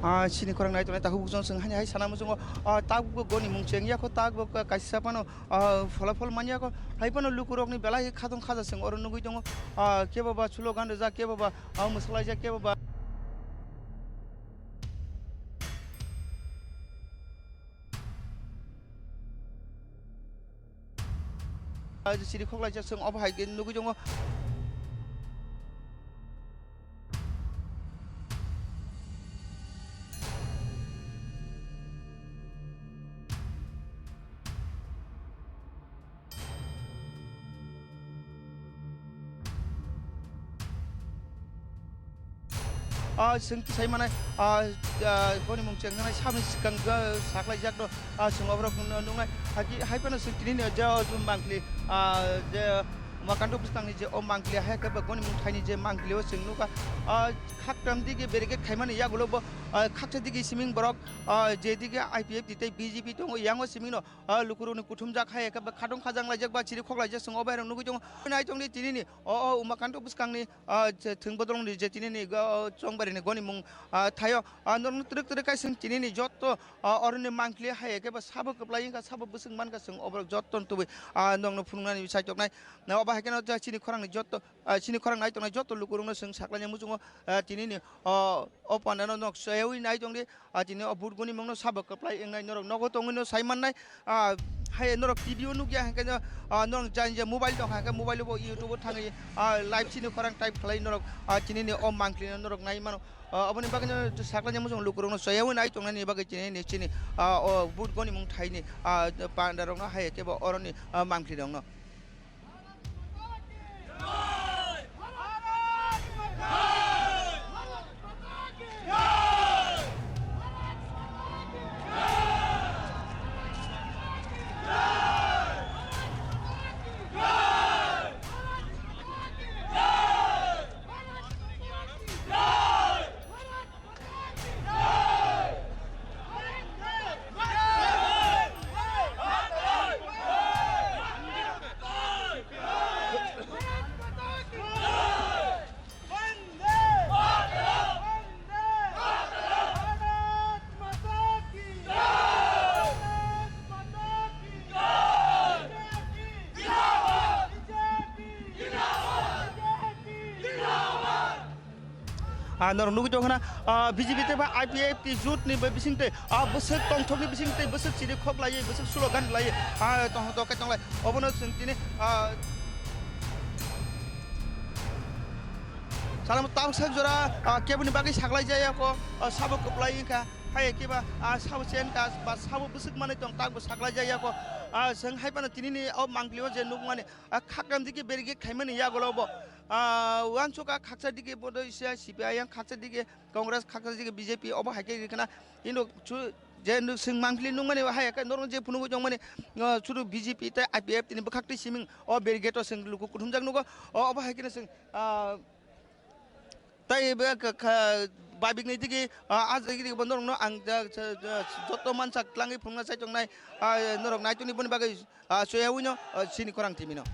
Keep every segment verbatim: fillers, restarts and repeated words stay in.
Ah, chini khorang nai tongnai takhuk bukchang chwng hani hai sana muchungo, ah, tabuk bo goni mung cheng yakho, tabuk bo ka-, kaisa phano, ah, phola phol man yakho, hai phano lukurokni belai khatong khaja chwng oro nugui tongo, ah, kebo ba slogan rijak, kebo ba, ah, mwsalaijak, kebo ba. Ah, chiri khoklaijak chwng obo hai khe nugui tongo. Ah, chwng kisai manai, ah, ah, boni mung chwng nai samni swkang, ah, saklaijak no, ah, chwng oborok nung-, nungnai. Haki-, hai phano chwng tini ni je o mangpili, ah, je Umakanta bwskangni je o mangpili hai khe bo goni mung thaini je mangpili o chwng nukha, ah, khaktam digi barricade khaimani yagulo bo, ah, khaksa digi siming borok, ah, je digi I P F T tei B J P tongo, yango siming no, ah, lukurokni kuthumjak hai khe bo khatong khajang laijak ba chiri khoklaijak chwng o bairok nugui tongo. Nai tongdi tini ni o, o Umakanta bwskangni, ah, je thwng bodolongni je tini ni go-, chongbarini goni mung, ah, thaio, ah, norokno twrwk twrwk kaisa tini ni jotto, ah, oroni mangpili hai khe bo sabo kwplai wngkha, sabo bwswk mankha chwng oborok jotto tubui, ah, norokno phunuknani saichoknai. Na obo hai kheno je chini khorangni jotto, ah, chini khorang nai tongnai jotto lukurokno chwng saklaina muchungo, ah, tini ni, ah, o pandano nok soyawi nai tongdi. Ah, tini o vote goni mungno sabo kwplai wngnai norok nogo tongwino sai mannai. Ah, hai norok T V o nukya hwnkhe no, ah, norok jani je mobile tong kha hwnkhe mobile bo YouTube o thangwi, ah, live chini khorang type khlai norok, ah, chini ni o mangpili no norok nai mano. Ah, oboni bagwi no saklaina muchung lukurokno soyawi nai tongnani bagwi chini ni chini, ah, o vote goni mung thaini, ah, panda rokno hai khe bo oroni, ah, mangpili rokno. Ah, norok nugui tongkha na, ah, B J P tei ba I P F T jut ni bai bising tei, ah, bwswk tongthok ni bising tei bwswk chiri khok laiwi, bwswk slogan laiwi, ah, tong, tong, tong lai. Obono chwng tini, ah, salamo tabuk sak jora, ah, keboni bagwi saklai jaya kho, ah, sabo kwplai wngkha, hai khe ba, ah, sabo chen ka ba sabo bwswk manwi tong tabuk saklai jaya kho, ah, chwng hai phano tini ni o mangpili o je nukmani, ah, khakram digi barricade khaimani yagulo bo, ah, uansukha khaksa digi bodo sia C P I M khaksa digi Congress khaksa digi B J P obo hai khe rikha na. Hino chu je nuk swng mangpili nukmani hai khe norok je phunugwi tongmani, ah, chudu B J P tei I P F T ni bwkhak twi siming o barricade o swng luku kuthumjak nugo. O obo hai kheno swng, ah, tei be kha, kha, babik ni digi, ah, ah, digi digi bo norok no ang ja, ja, ja, joto mansa tlangwi phunukna chai tongnai, ah, norok nai tongni boni bagwi. Ah, soya wino, ah, chini khorang timi no.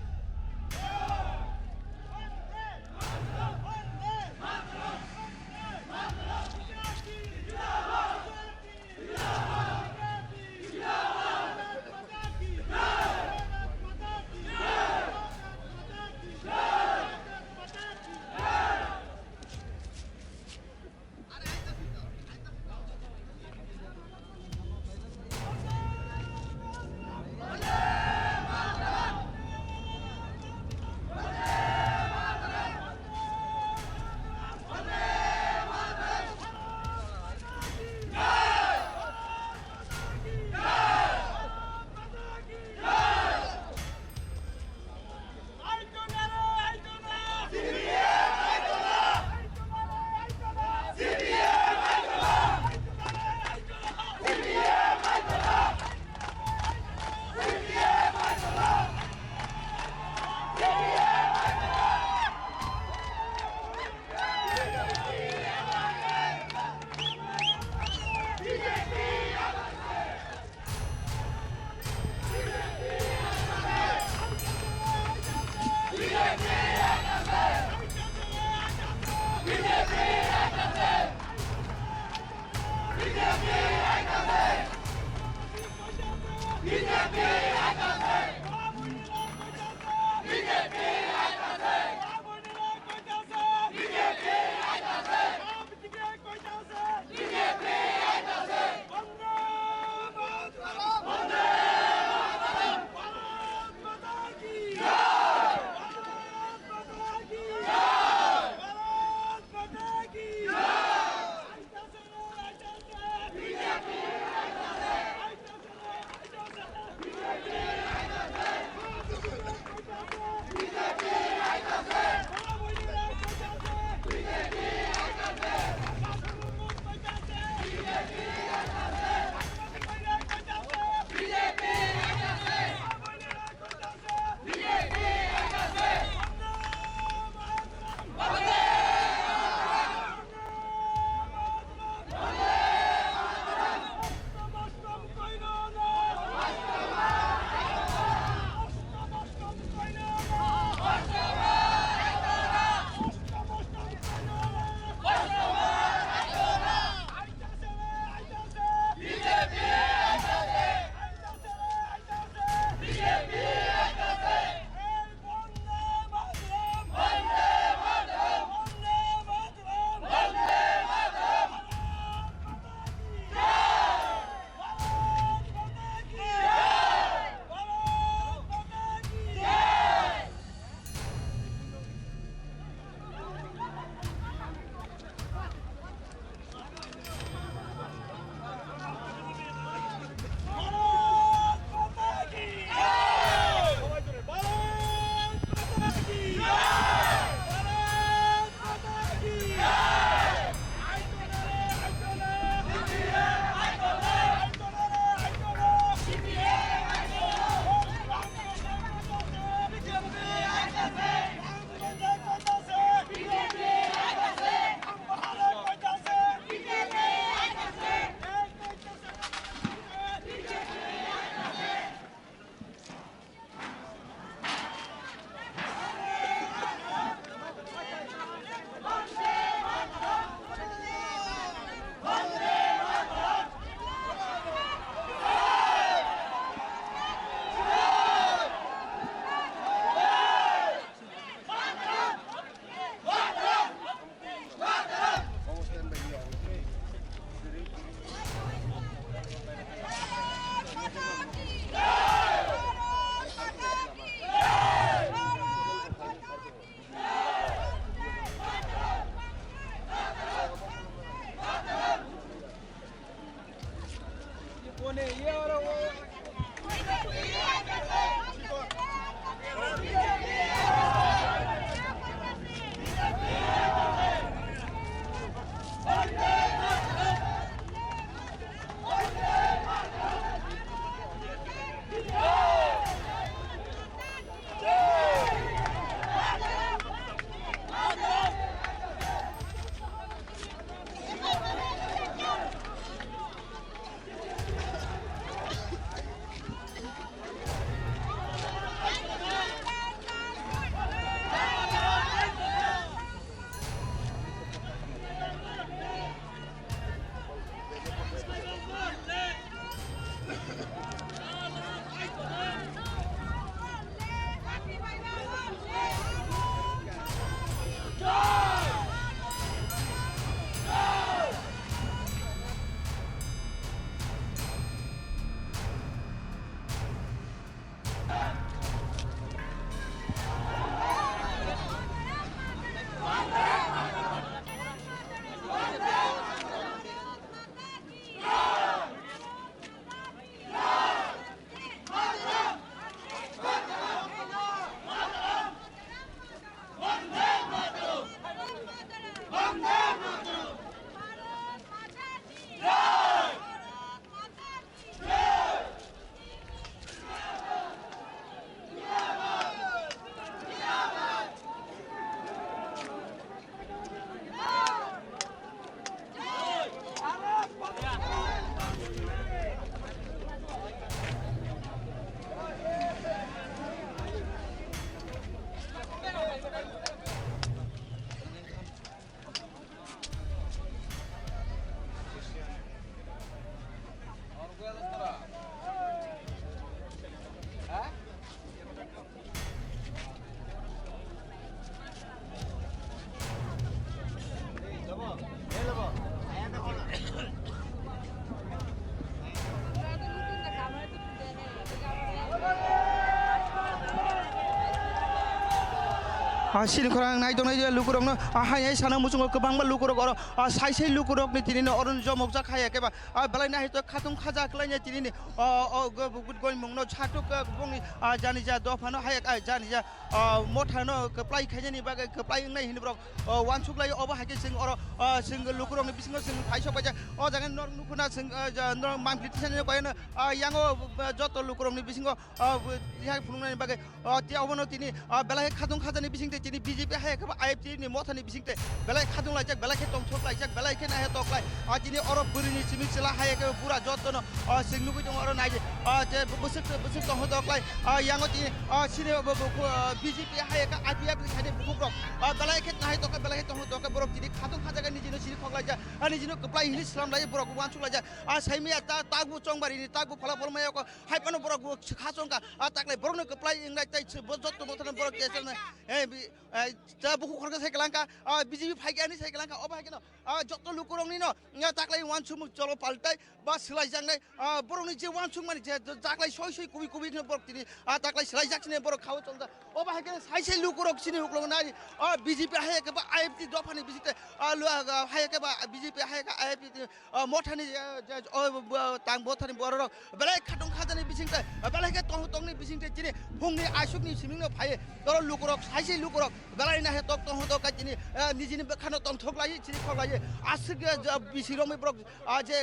Ah, sini khorang nai tongnai je lukurokno, ah, hai hai sana muchungo kwbangma lukurok oro, ah, sai sai lukurokni tinino oro jomokjak hai khe ba, ah, belai nai to khatung khaja kwlaina tinini, ah, oh, go-, go-, go-, goimungno chatuk, ah, bongni, ah, jani ja dophano hai, ah, jani ja, ah, mothano kwplai khainani bagwi kwplai wngnai hini borok, ah, uansuk lai obo hai khe chwng oro, ah, chwng lukurokni bisingo chwng phaisok baijak. O jaga norok nukhuna chwng, ah, ja, norok mampli tisani koyano, ah, yango, ah, joto lukurokni bisingo, ah, bo-, hai phunuknani bagwi, ah, tei obono tini, ah, belai khe khatung khajani bisingtwi tini B J P hai khe I F T ni mothani bisingtwi belai khatung laijak, belai khe tongthok laijak, belai khe naiha toklai. Ah, tini oro bwrwini simi chwla hai khe bura jotono, ah, chwng nugwi tongo oro naidi. Ah, tei bwswk, bwswk tongthok toklai. Ah, yango tini, ah, sini bo, bo, bo, ah, B J P hai khe I P F ni saini bukhukrok. Ah, belai khe naiha tokha, belai khe tongthok tokha borok tini khatung khajaga nijino sini khoklaijak. Ah, nijino kwplai hini slam lai borok uansuk laijak. Ah, saimaya ta, takbo chongbarini, takbo phola pholmaya ko. Hai phano borok bo kha chongkha, ah, taklai borokno kwplai wngnai tei se bo joto mothano borok tei chana, eh, bi-, eh, ta bukhuk khoroksa sai kwlangkha, ah, B J P phaikhe ani sai kwlangkha, obo hai kheno, ah, joto lukuroknino, ah, taklai uansukmung cholo paltai ba swlaijaknai, ah, borokni je uansukmani je taklai soi soi kubui kubui kheno borok tini, ah, taklai swlaijak sini borok khao chongjak, obo hai kheno sai sai lukurok sini uklok nai, ah, B J P hai khe ba I F T dophani bisingtwi, ah, lu-, ah, hai khe ba B J P hai khe I F T, ah, mothani, ah, je, oh, bo, tang mothani bororok belai khatung khajani bisingtwi, ah, belai khe tong tongni bisingtwi chini phungni aisukni simingno phaiwi oro lukurok, saisi lukurok belai nahe tok tong tok kai chini, ah, nijini bwkhano tongthok lai chini khok lai aswk, ah, bisi romwi borok, ah, je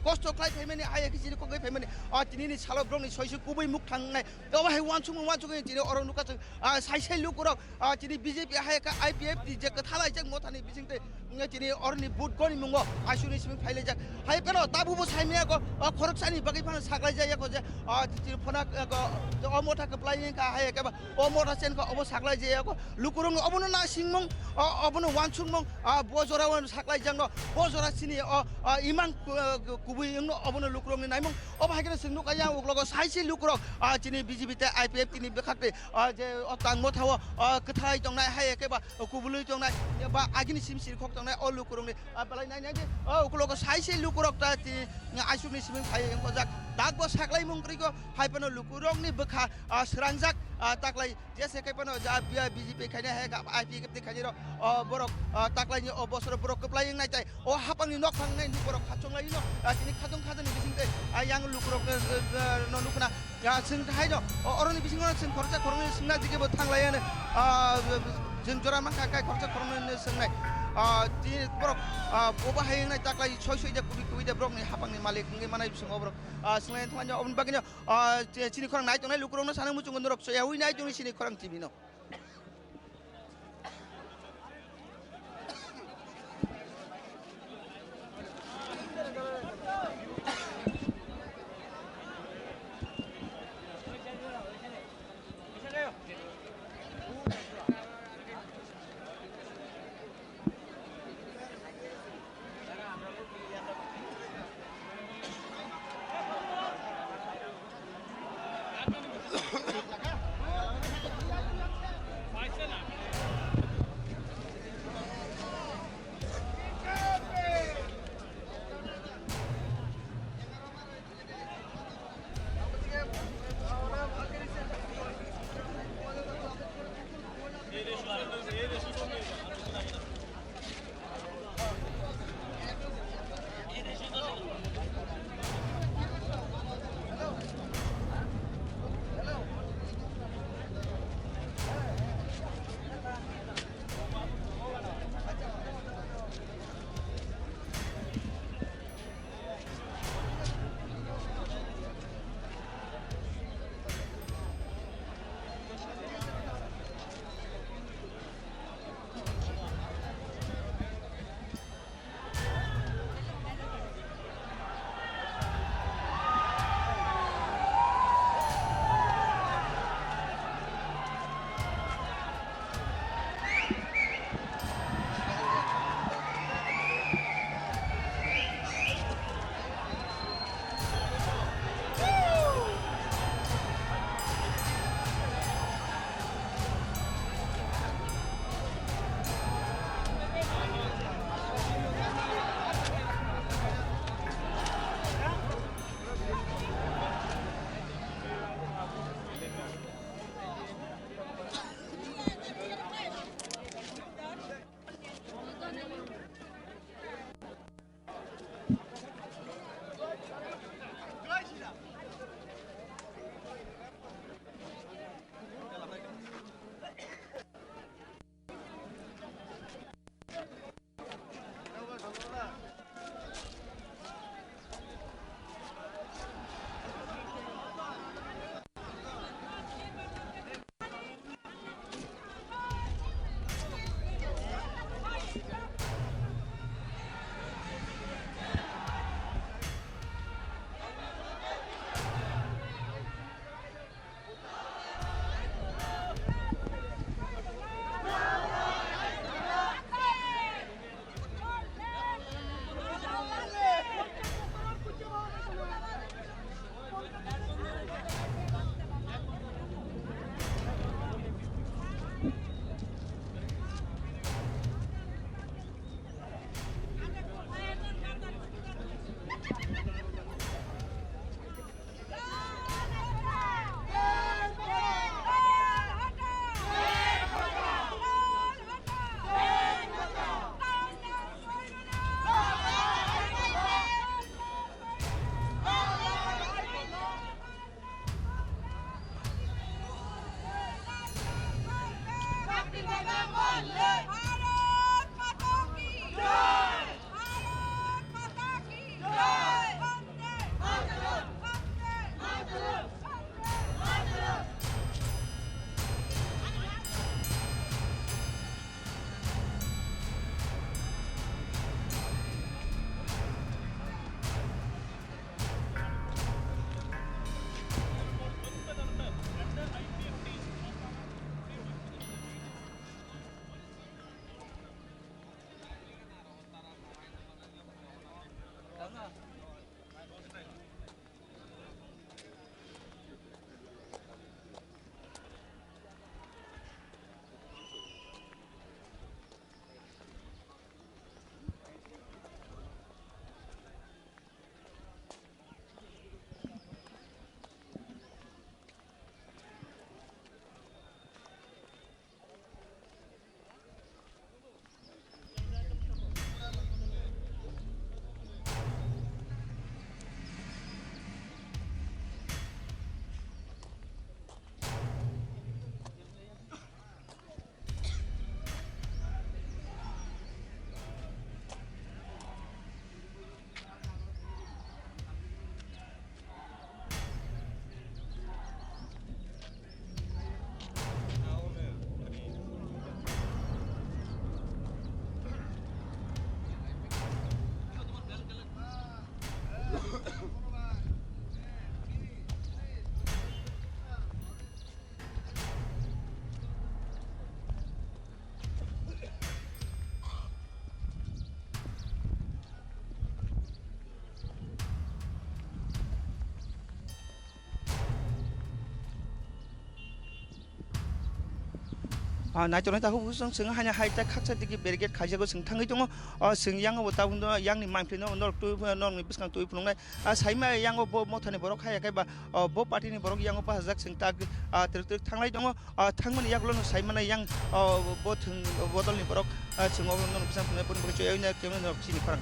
kosto khlai phaimani, hai khe chini khogwi phaimani, ah, tinini salo borokni soisu kubui muk thangnai. Obo hai uansukmung uansukmung chini oro nukha chwng, ah, sai sai lukurok, ah, chini B J P hai kha I P F ni je kwtha laijak mothani bisingtwi, mm, chini oroni vote goni mungo aisukni simi phailaijak. Hai phano tabukbo saimaya ko, ah, khoroksani bagwi phano saklaijaya ko je, ah, chini phona, ah, ko, o motha kwplai wngkha hai khe ba o motha chen kha obo saklaijaya ko. Lukurokno obono nasingmung, ah, obono uansukmung, ah, bo jora o saklaijakno, bo jora chini o, ah, imang, ah, kubui wngno obono lukurokni naimung. Obo hai kheno chwng nukha yang uklogo sai se lukurok, ah, chini B J P tei I P F T ni bwkhak tei, ah, je o tang mothao, ah, kwthai tongnai, hai khe ba kubului tongnai, ba agini sim siri khok tongnai o lukurokni, ah, belai nai nai di, ah, uklogo sai se lukurok ta ti, ah, aisukni siming phai wng ojak. Dakbo saklaimung kwrwi kho, hai phano lukurokni bwkha, ah, swrangjak, ah, taklai. Jese khe phano ja B-, B J P khainai hai kha, I P F T khainai rok, o borok, ah, taklaini o bosoro borok kwplai wngnai tai o hapangni nok thangnai ni borok khachonglai no, ah, tini khatung khajani bising tei, ah, yang lukurok, eh, eh, no nukna, ah, chwng hai no, o, oroni bisingo chwng khoroksa khoroknwi swngna jigebo thanglai ano, ah, chwng jora mankha kai khoroksa khoroknwi no swngnai, ah, tini borok, ah, bobo hai wngnai taklai soi soi de kubui kubui de borokni hapangni malik wngwi manai bisingo borok, ah, swnglai thanglaino oboni bagwino. Ah, che-, chini khorang nai tongnai lukurokno sana muchungo norok soyaui nai tongni chini khorang T V no. Ah, naitongnai takhuk bwswng chwng haino hai tak khaksa tiki barricade khaijago chwng thangwi tongo. Ah, chwng yango bo tabuk no yangni mangpili no norok twi, norokni bwskang twi phunuknai. Ah, saima yango bo mothani borok haya khe ba, ah, bo party ni borok yango bachajak chwng tak, ah, twrwk twrwk thanglai tongo. Ah, thangmani yagulo no saimano yang, ah, bo thwng bodolni borok, ah, chwng obo norok bwskang phunuknai boni bagwi chwng norok chini khorang.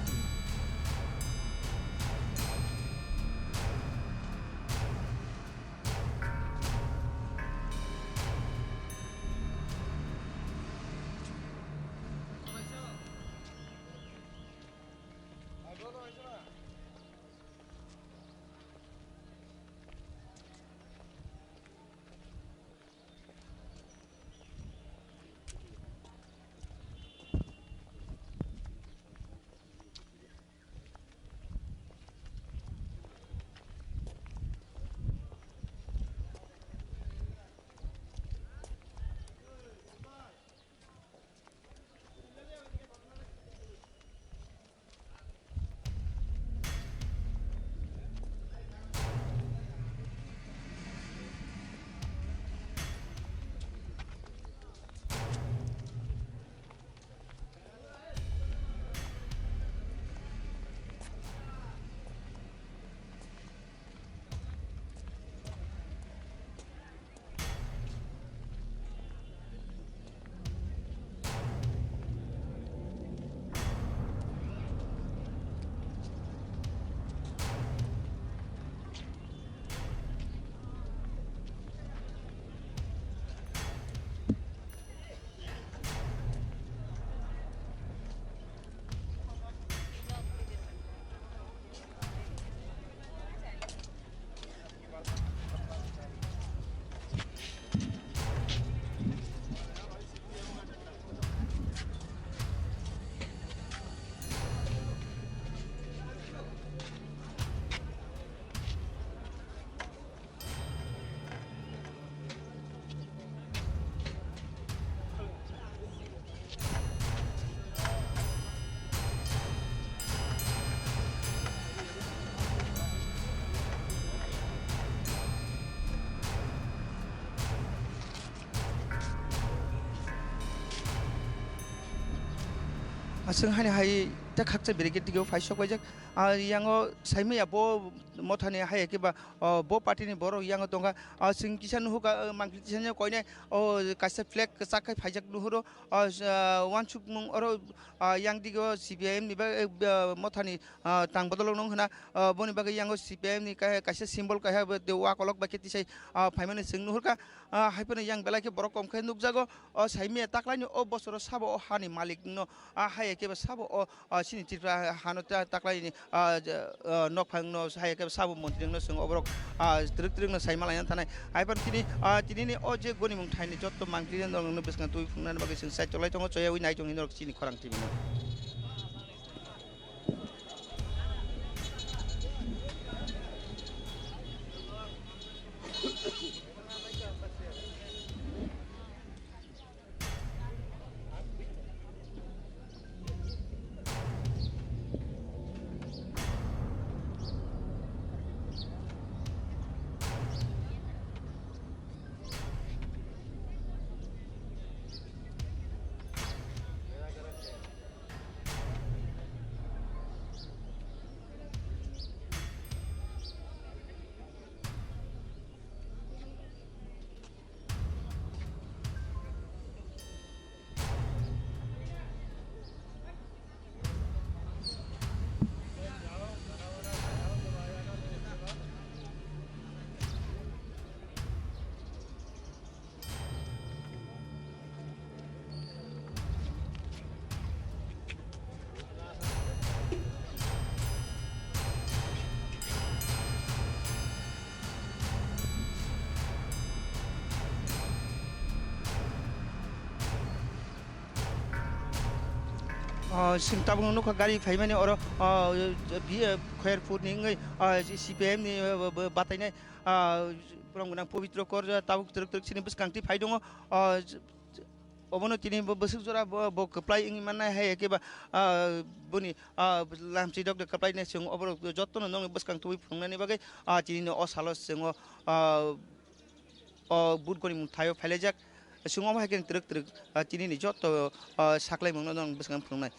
Aswng haino hai ta khakcha barricade tigio phai sok paijak. Ah, yango saimaya bo mothani hai khe ba, oh, bo party ni borok yango tongkha. Ah, chwng kisa nuhuka, ah, mangpili tisani koinai, oh, kaisa flag kwchak khai phaijak nuhuro. Ah, s-, ah, uansukmung oro, ah, yang digo C P I M ni ba, eh, ah, mothani, ah, tang bodol nung hwna. Ah, boni bagwi yango C P I M ni kai-, kaisa symbol kaisa bo de wa kolok bai khe tisai, ah, phaimani chwng nuhurkha. Ah, hai phano yang belai khe borok kom khe nukjago. O saimaya taklaini o bosoro sabo o hani malik no, ah, hai khe sabo o, ah, chini Tripura hano ta-, taklaini, ah, j-, ah, nokphang no hai khe sabo montri no chwng oborok, ah, twrwk twrwk no sai malaina thanai. Hai phano tini, ah, tini ni o je gonimung thaini jotto mangpili no bwskang twi phungnani bagwi chwng sai tolai tongo, choyawi nai tongwi norok chini khorang twi mano. Ah, chwng tabukno nukha gari phaimani oro, ah, bi-, Khairpur ni wngwi, ah, C P I M ni, ah, bo, bo, batainai, ah, borok gwnang Pabitra Kor, tabuk twrwk twrwk chini bwskang twi phai tongo. Ah, obono tini bo bwswk jora bo, bo kwplai wngwi mannai, hai khe ba, ah, boni, ah, lamchi dok de kwplai nai chwng oborok jotono nokni bwskang twi phunuknani bagwi, ah, tini o salo chwng o, ah, o vote gonimung thaio phailaijak. Chwng omo hai khe twrwk twrwk, ah, tini ni joto, ah, saklaimung no bwskango phunuknai.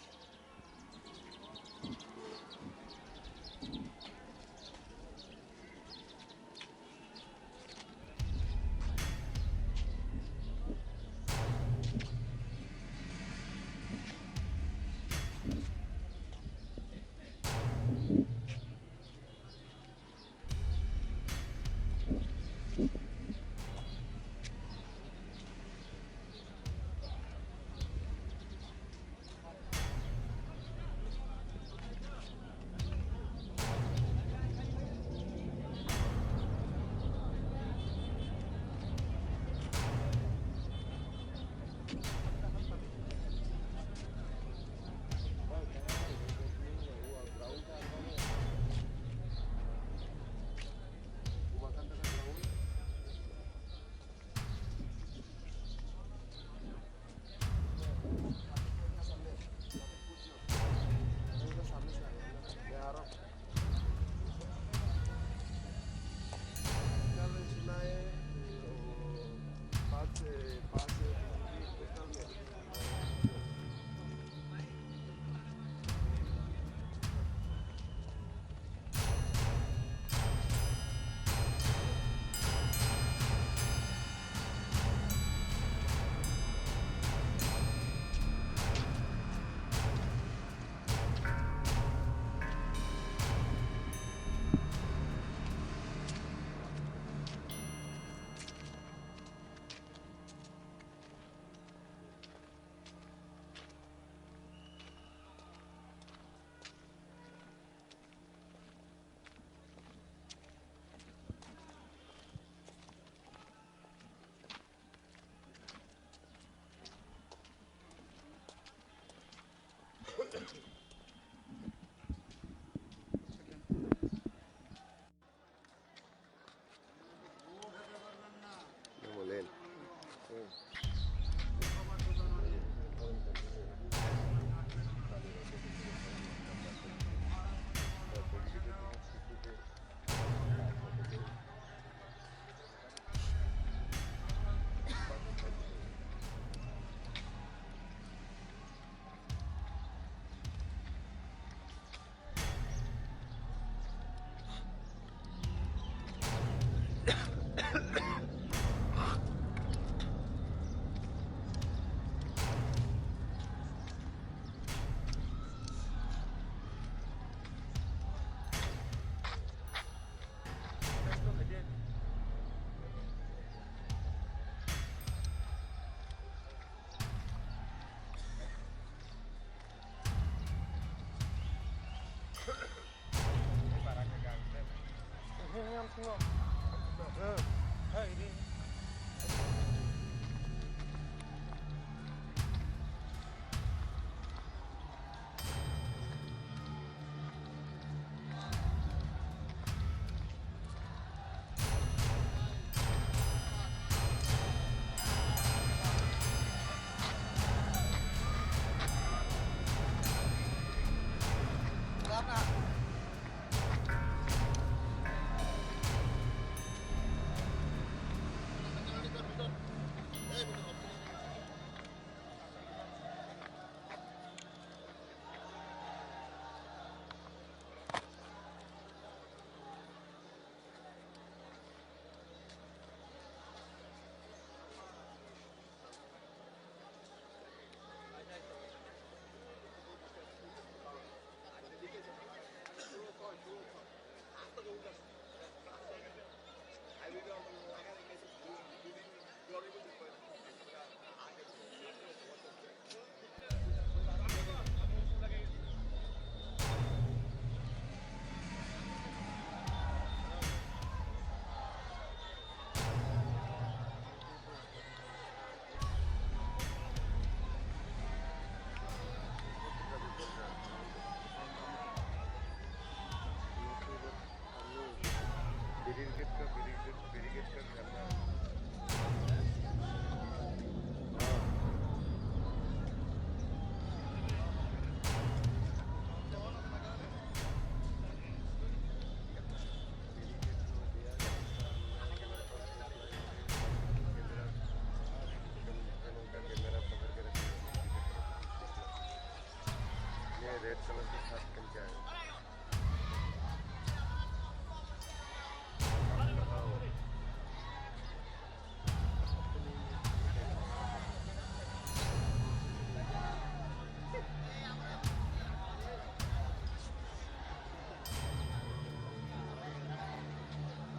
Red colour के शर्ट पहन के आए हो।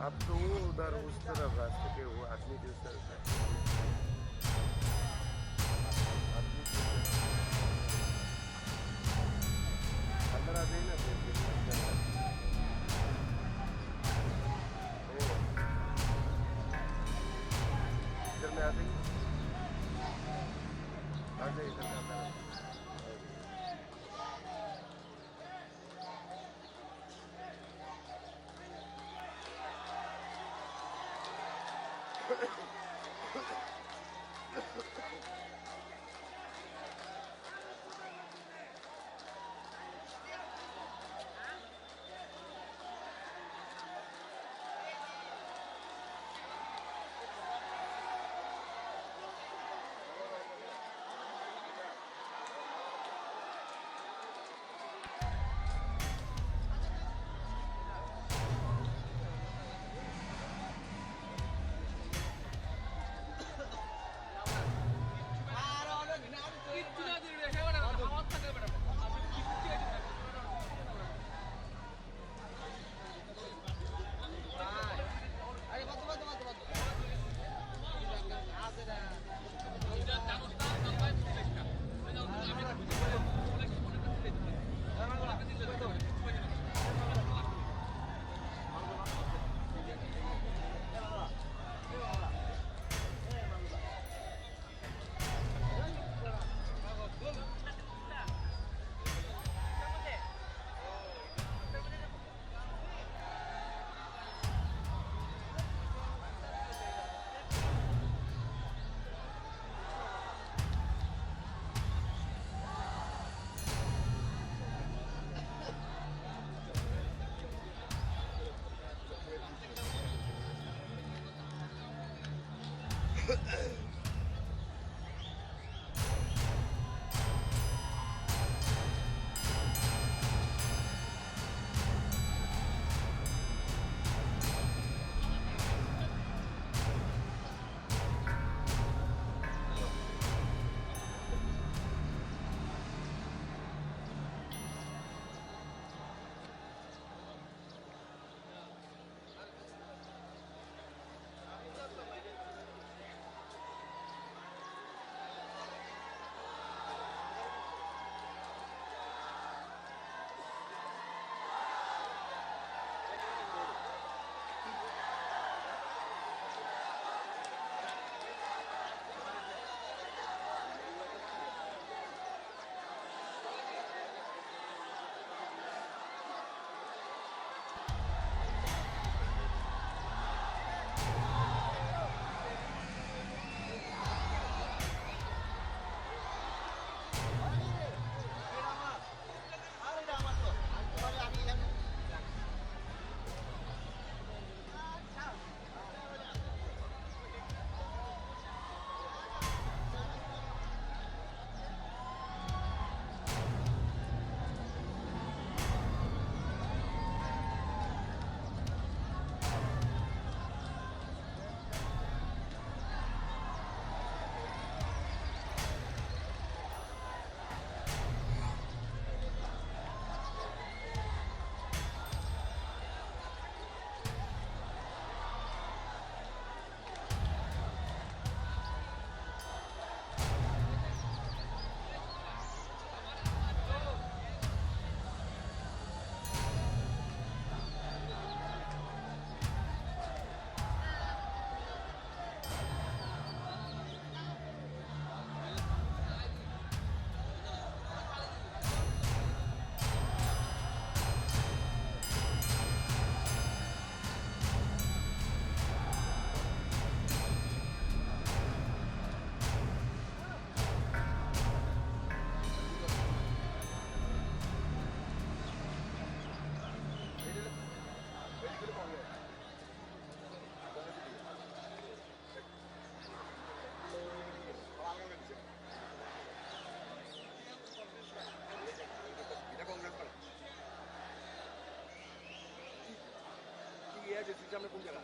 आप तो वो उधर उस तरफ रास्ते पे वो आदमी जो उस तरफ है। आदमी जो उस तरफ। अंदर आ जाइए ना, फिर, फिर अंदर आ जाइए। ओ। इधर में आ जाइए। आ जाइए, इधर में अंदर आ जाइए। সামনে কোন জায়গা?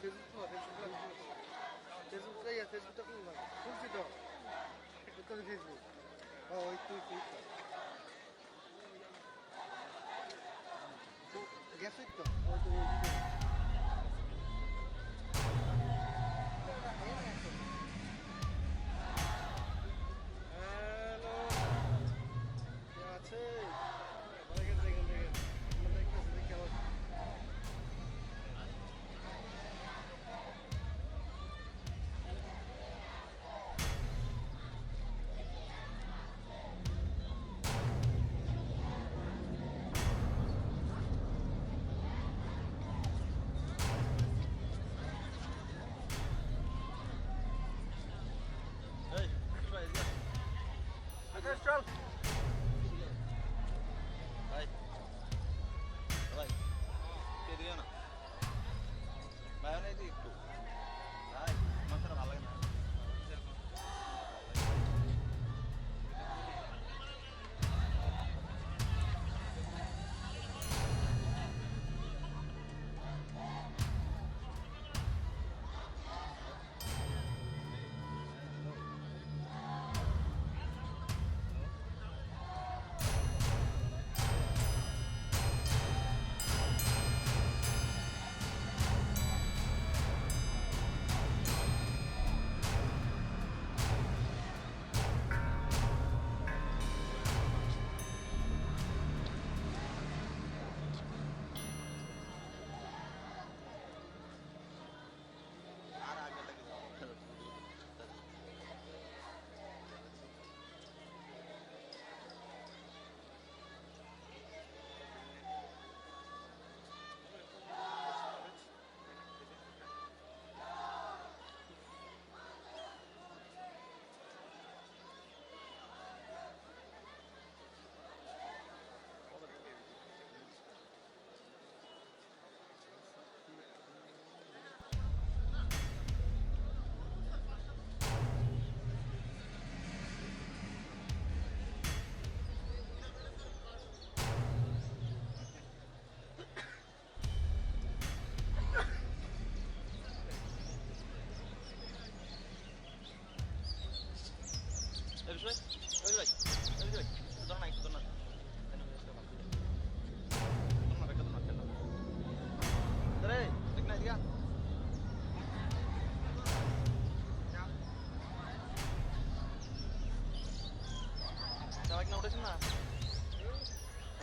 Facebook, Facebook, Facebook, Facebook, Facebook, Facebook. Oh, itu, itu, itu. Gas itu. Oh, itu, itu. Hello. Hey, Adarsh, chal. Bhai. Bhai. Ke diyo na. Bhai, bhai, di ekটু. Bhai, আমার সাথে ভালো লাগে না.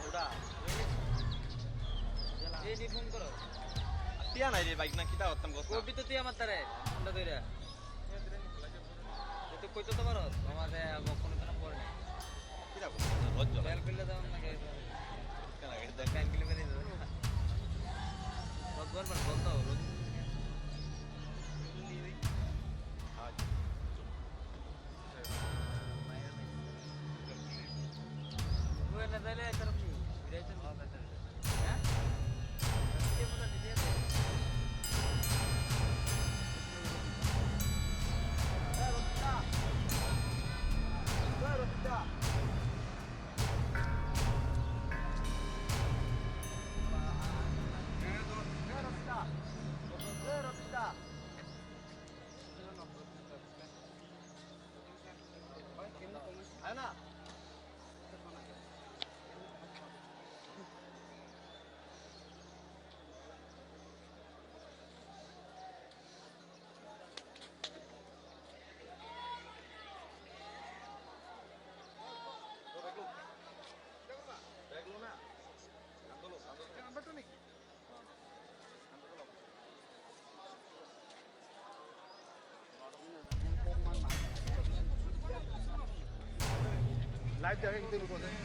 Udah. Dia di phone koro. Tiya nai re bike na kita otam gos. Kopi to tiya matare. Anda to ira. Itu koi to tomar. Tomar se abo kono kono por ne. Kita ko. Roj jala. Bel pille to na ke. Kana ke. Bel pille bani to. Roj bor bor bol to. Roj. Live jaga kita lupa deh.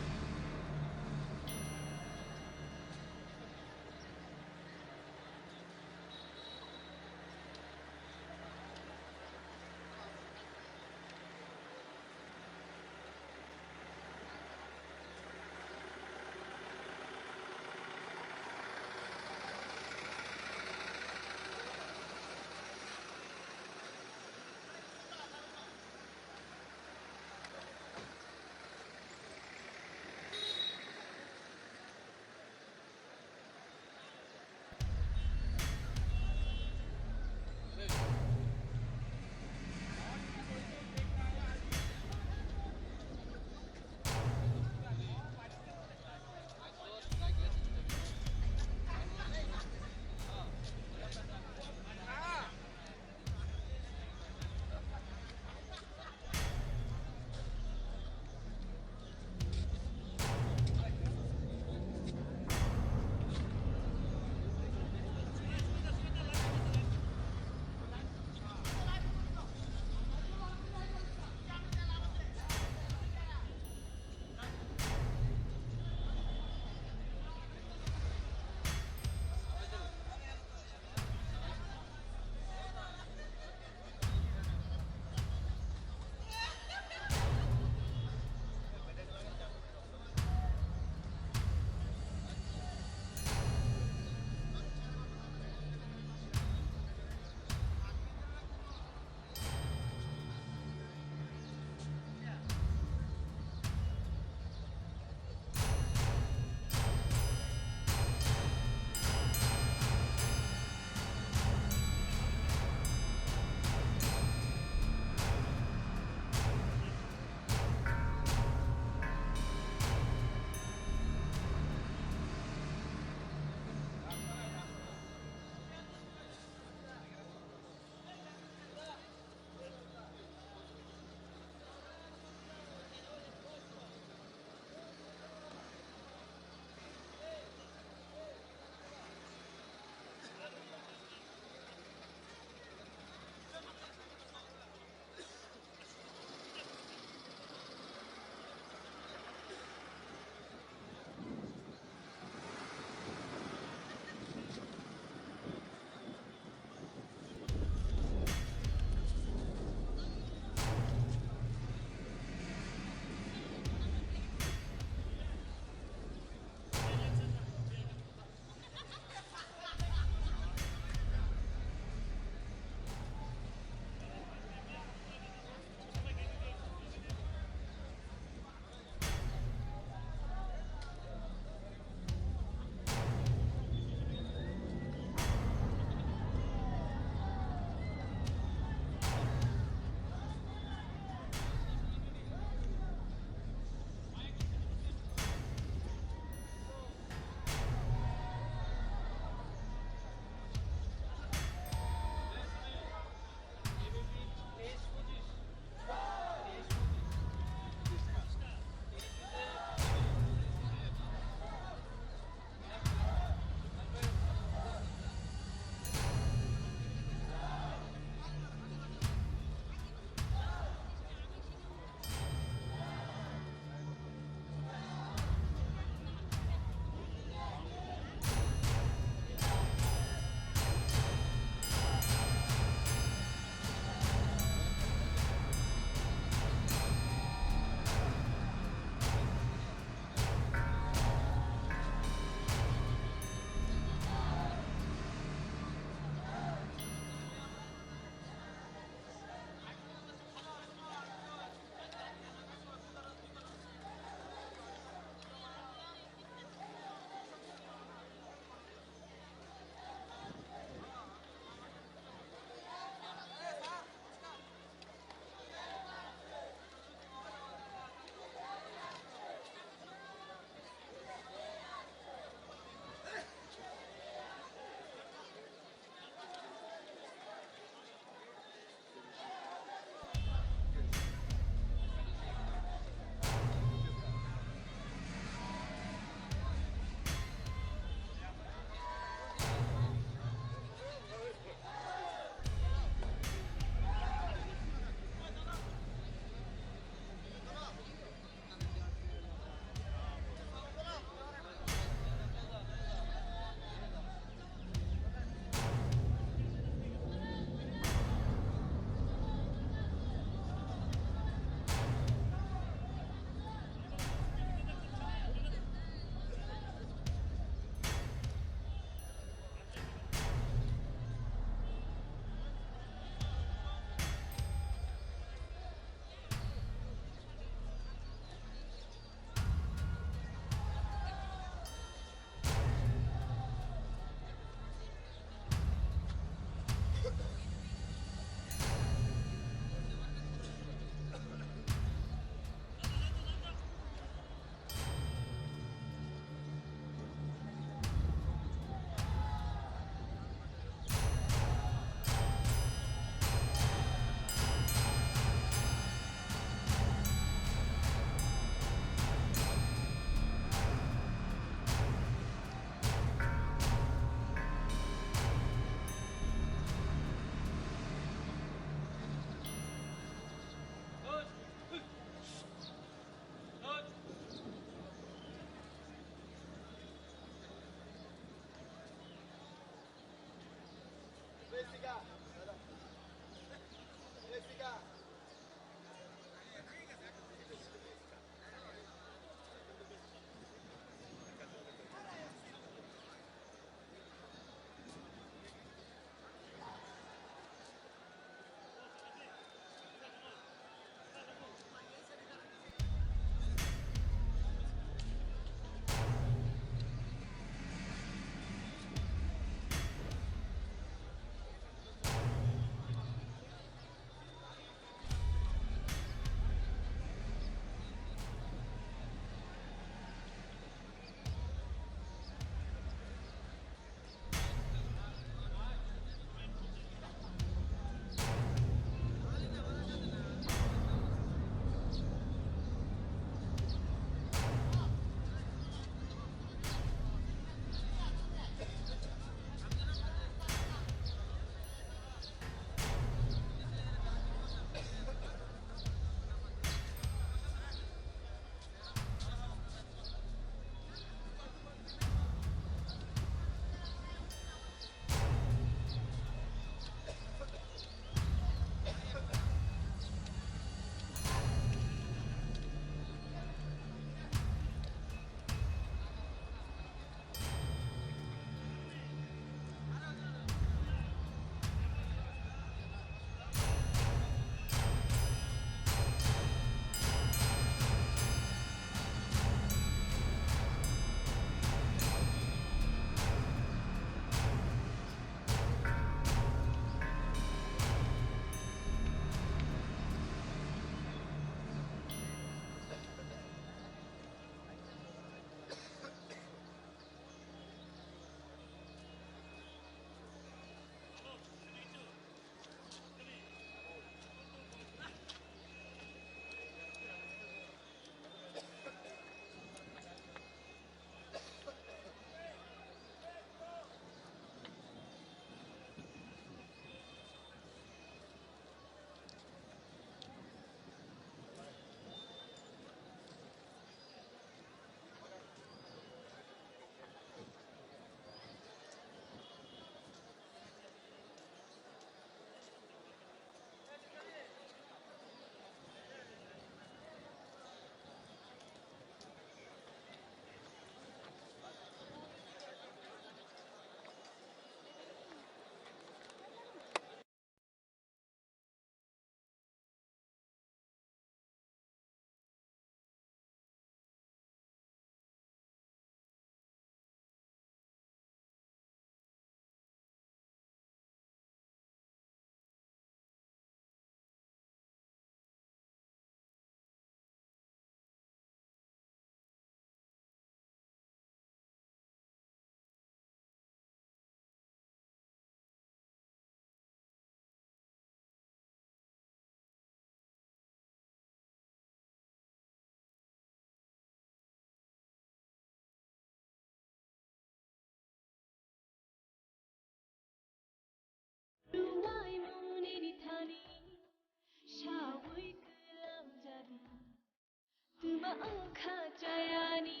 Tuma wngkha chayani,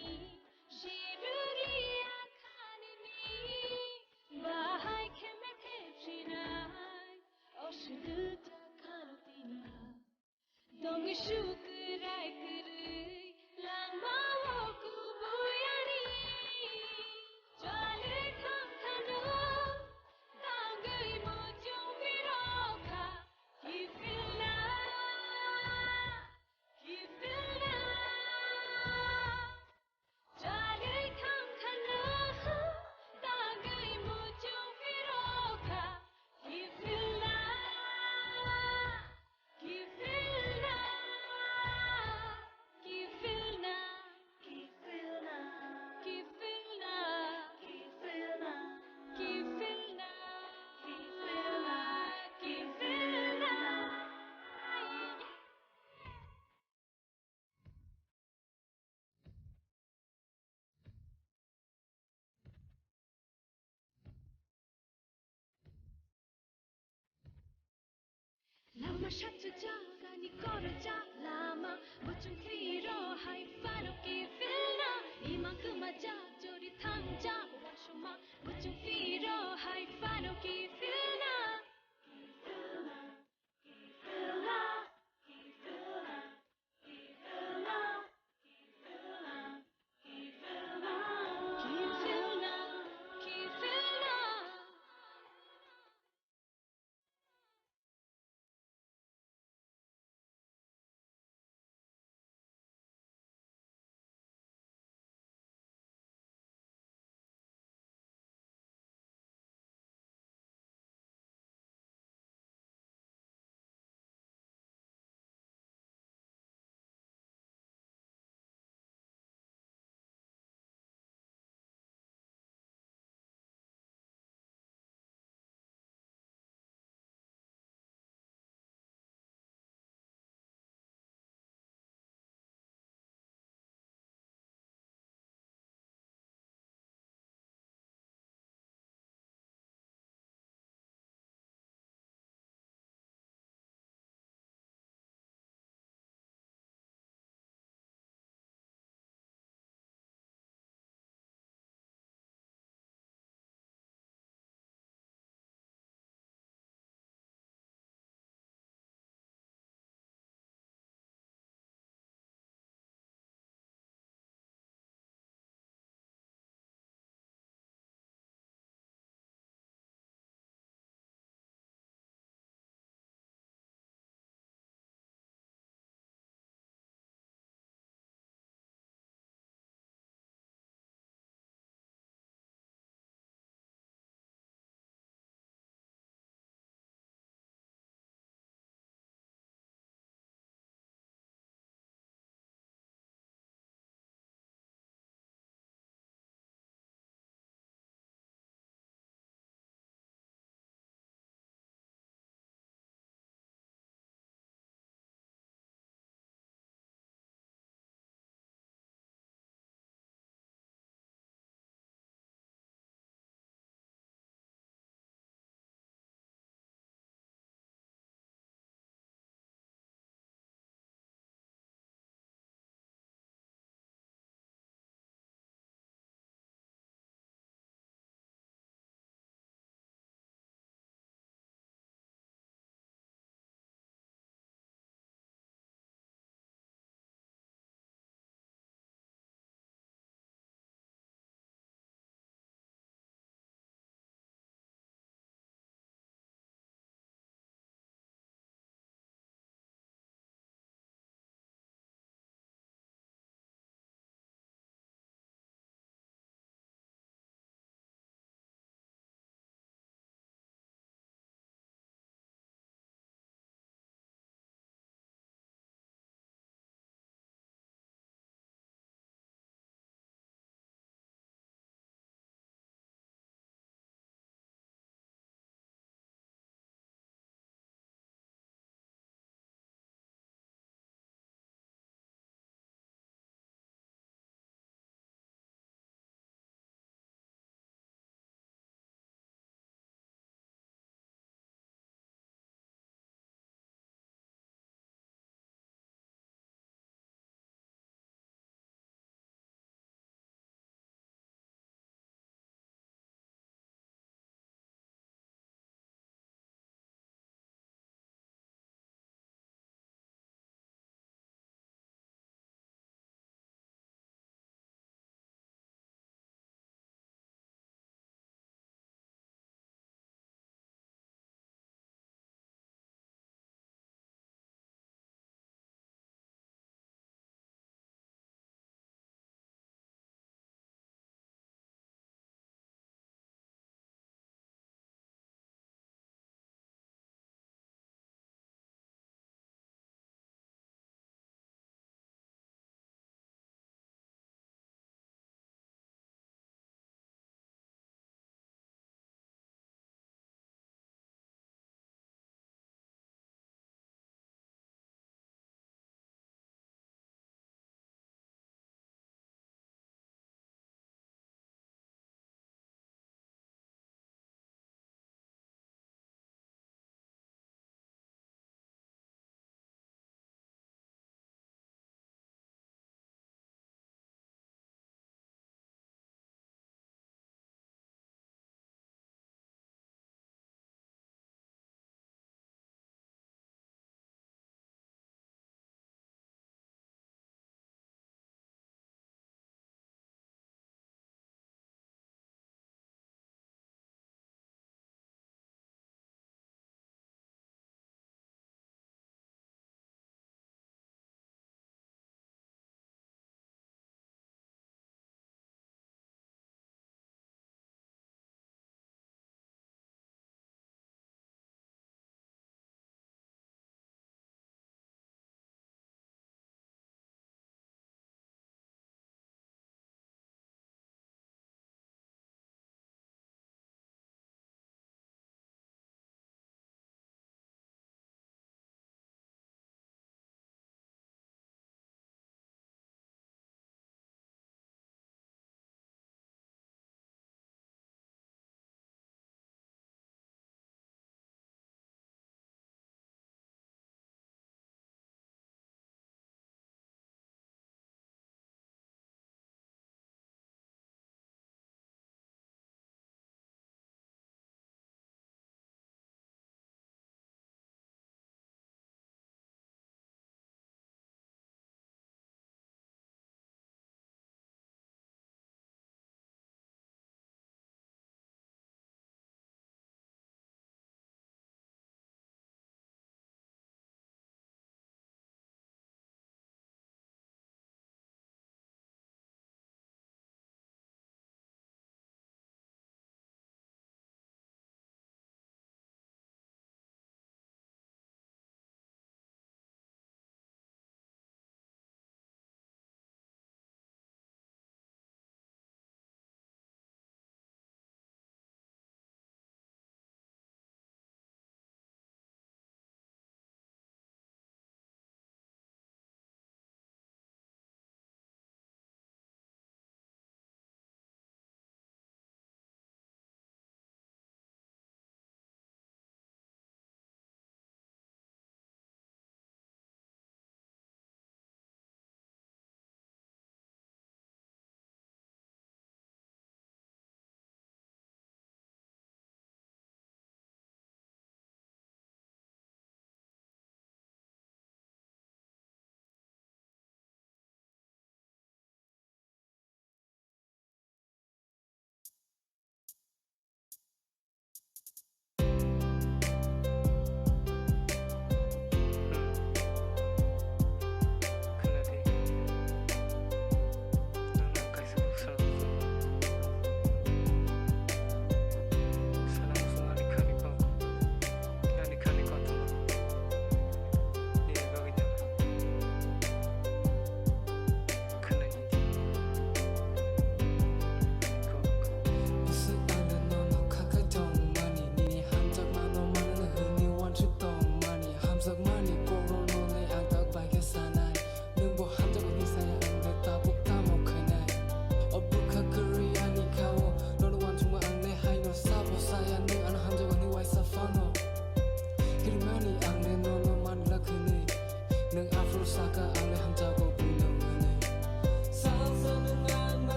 siruri akhanini, bahai kheme thepsinai, oswk cha khalo tini. Tongwi sukrai kwrwi, langmao kubuyani, chwlwi thangkhano, tangwi muchung birokha, kiphilna, kiphilna. Chwlwi thangkhano, tangwi muchung birokha, kiphilna, kiphilna, kiphilna, kiphilna, kiphilna, kiphilna, kiphilna, kiphilna. Lama shatjak jagani korojak lama, muchung phiro hai phano kiphilna, imang kwmajak chori thangjak uansukma, muchung phiro hai phano kiphilna.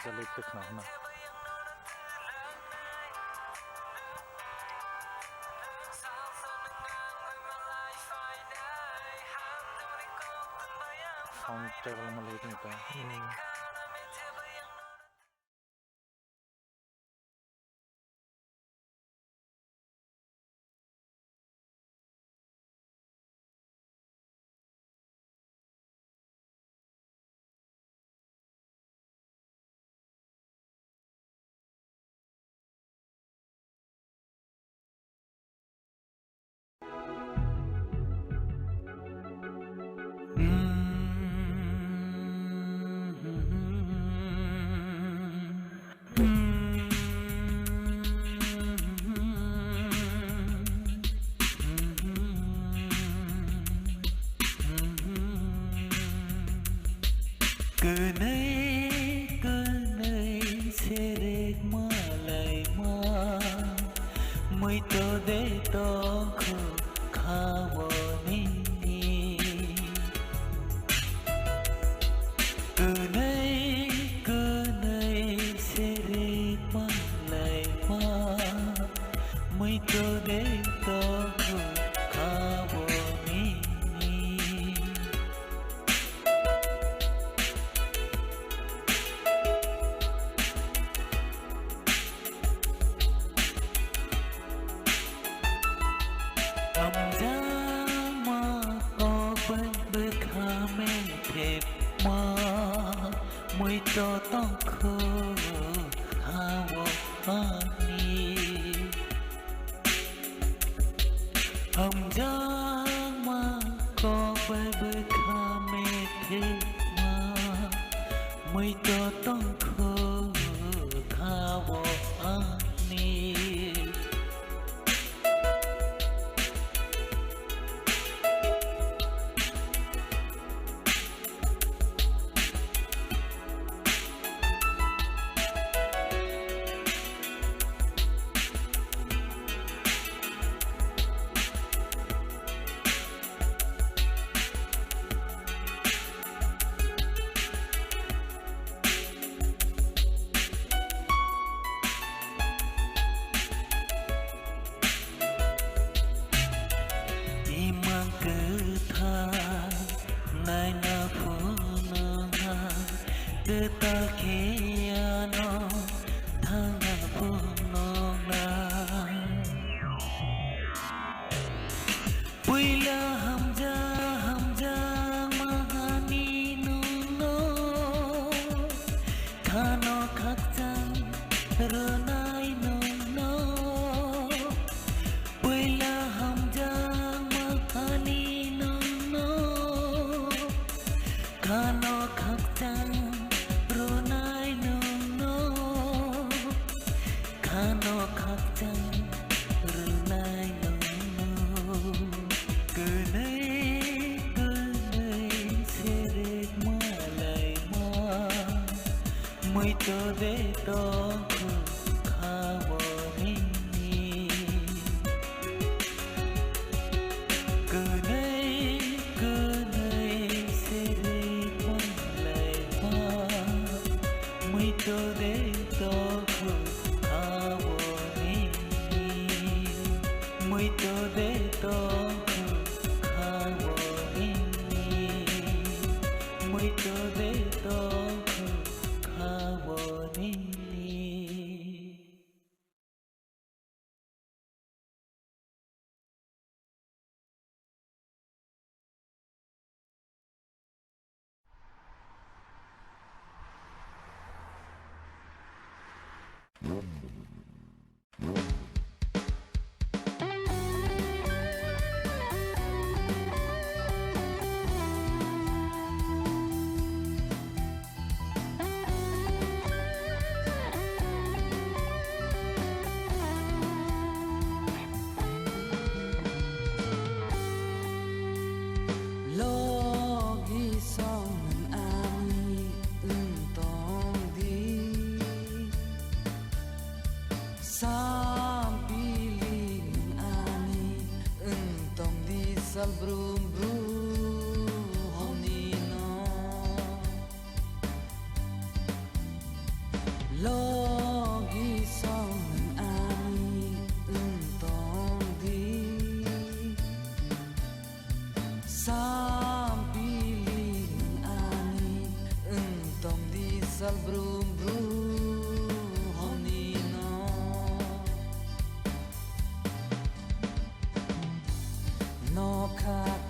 Jalai khe khna hwna. Sound table ma lai tong ta. Hmm. Kwnwi kwnwi serek malaima, muito de tongkhu kha o nini. Kwnwi kwnwi serek malaima, muito de tongkhu kha o nini. Hamjakma kok bai bwkha methepma, muito tongkhu ha o ani. Hamjakma kok bai bwkha methepma, muito tongkhu kha o ani. Imang kwthar naina phunukna, kwtal khe ano thangna phunukna. Puila hamjak hamjak mahani nungno, khano khakchang rwnai nungno. Puila hamjak mahani nungno, khano khakchang rwnai nungno. Khano khakchang rwnai nungno. Kwnwi kwnwi serek malaima, muito de tongkhu kha o nini. Kwnwi kwnwi serek malaima, muito de tongkhu kha o nini. Muito de tongkhu kha o nini. Muito de tongkhu kha o nini. Logi song ani wng tong di, sampili ani wng tong di sal brum brum hwnwi no.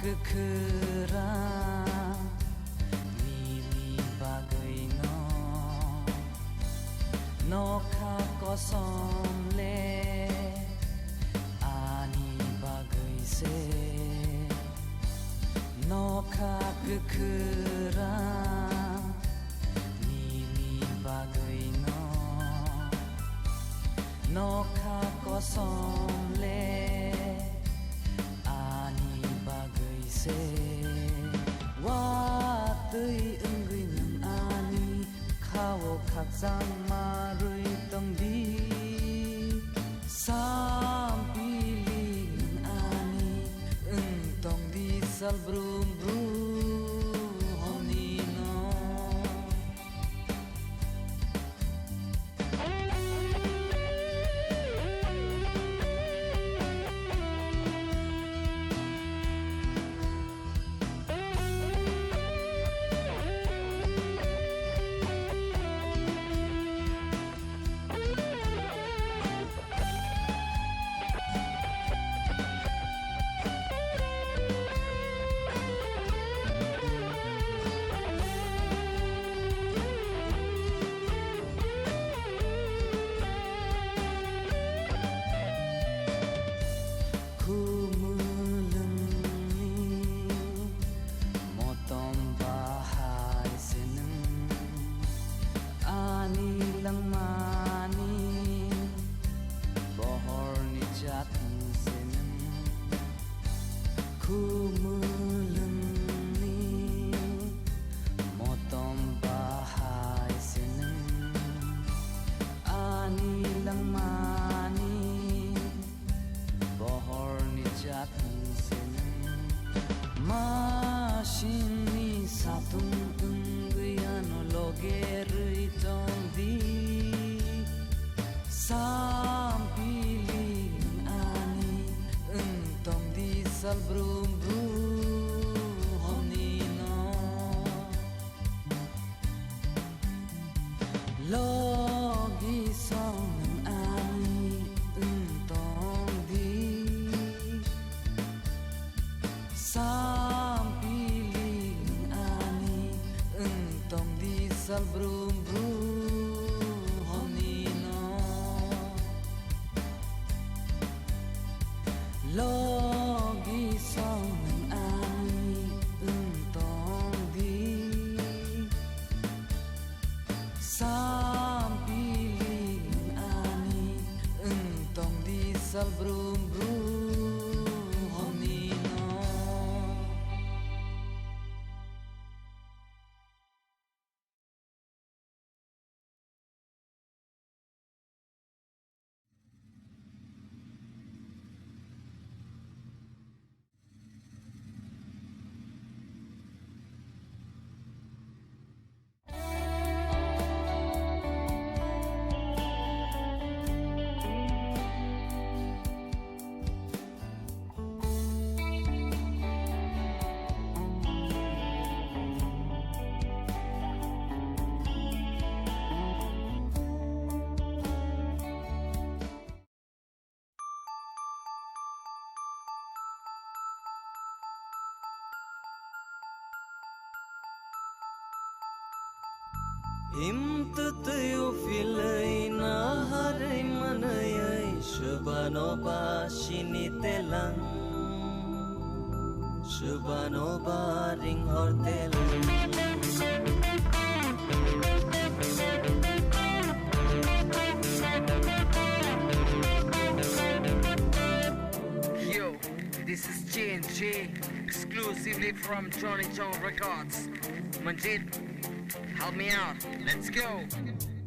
Kwkhwrang nini bagwino nokha kosom le ani bagwi se. Nokha kwkhwrang nini bagwino nokha kosom le ani bagwi se. Watwi wngwi nwng ani khao khakchangma rwi tongdi. Sampili nwng ani wng tongdi sal brum brum hwnwi no. Khumulwngni motom bahai se nwng, ani langmani bohorni jatni se nwng. Khumulwngni motom bahai se nwng, ani langmani bohorni jatni se nwng. Masingni satung wngwi ano loge rwi tongdi. Sampili nwng ani wng tongdi sal brum brum hwnwi no. Logi song nwng ani wng tongdi. Sampili nwng ani wng tongdi sal brum brum hwnwi no. Logi song nwng ani wng tongdi. Sampili nwng ani wng tongdi sal brum brum hwnwi no. Him twtwi uphilwi naharwi manwi swbano ba sini telang, swbano ba ringhor telang. Yo, this is J and J, exclusively from Johnny Chong Records. Manjit, help me out. Let's go.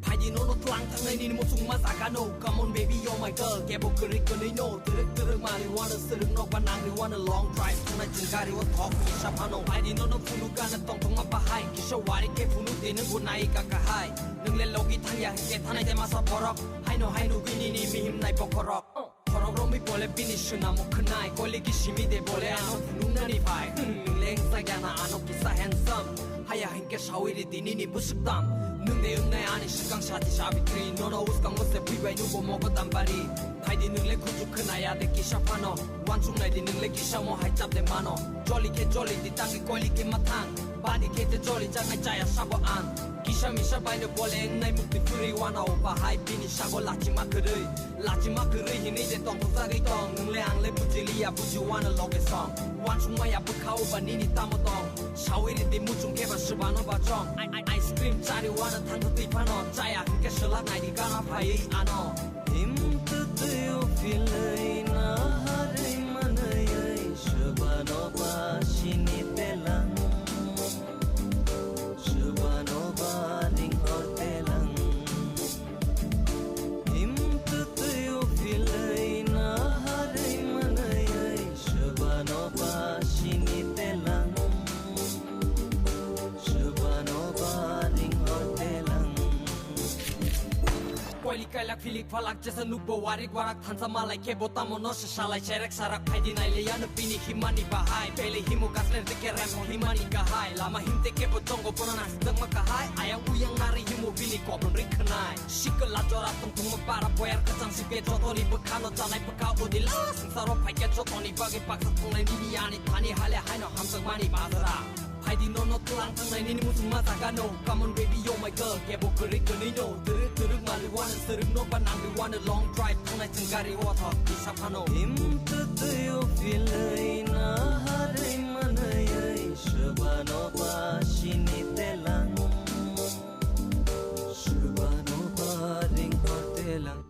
Phaidi nono twlang thangnai nini muchungma jaga no. Come on baby, you're my girl. Kebo kwrwi kwnwi no. Twrwk twrwk manwi wano, swrwk nokba nangwi wano. Long drive thangnai chwng gari o thok kisa phano. Phaidi nono phunuk gana tongthokma bahai. Kisa wari khe phunuk tini bo nai ka kahai. Nwng le logi thangya hwnkhe thanai de masa borok. Haino hai nugwi nini mihim nai bokhorok. Khorok romwi bole bini swnamo khwnai, koligi simi de bole ano phunuknani phai. Hmm, leng jagyana ano kisa handsome. Haya hinkhe sawi ridi nini bwswk tam. Nwng de wngnai ani swkang sati sabitri, nono uskango se bui bai nubo mogo dampari. Phaidi nwng le kuchuk khwnaya, Ade kisa phano, wansuk nai di nwng le kisa mo hai chap de mano. Joli khe joli di tangwi koili khe ma thang. Badi khe te joli jaknai chaya sabo ang. Kisa misa bai no bole wngnai mukti phuri wano. Bahai bini sabo lachi ma kwrwi. Lachi ma kwrwi hinwi de tong thok jagwi tong. Nwng le ang le buji liya buji wano loge song. Wansuk maya bwkha o ba nini tamo tong. Sawi ri di muchung khe ba swbano ba chong. Ai, ai, ice cream chari wano thang twi phano. Chaya hwnkhe swlak nai di gana phaiwi ano. Him twtwi o philwi na harwi manwi swbano ba sini telang. Swbano ba ring hor telang. Him twtwi o philwi na harwi manwi swbano ba sini telang. Swbano ba ring hor telang. Koili kailak philik phalak jesa nukbo warik warak thansa malai khe bo tamo no se salai serek sarak phaidi nai le yano bini himani bahai bele himo gasler de kerem himani kahai lama him te khe bo chongo bono nang tangma kahai ayang uyang nari himo bini kobon ri khnai sikla jora tong tongma para boyar kachang sike jotoni bwkhano chanai bwkha odi la sangsaro phaikhe jotoni bagwi baksa tongnai nini ani thani hale haino hamjakmani bajra. Phaidi nono twlang thangnai nini muchungma jaga no. Come on baby, you're my girl. Kebo kwrwi kwnwi no. Twrwk twrwk mali wano, swrwk no ba nangwi wano. Long drive thangnai chwng gari o thok kisa phano. Him twtwi o philwi na harwi manwi swbano ba sini telang. Swbano ba ring hor telang.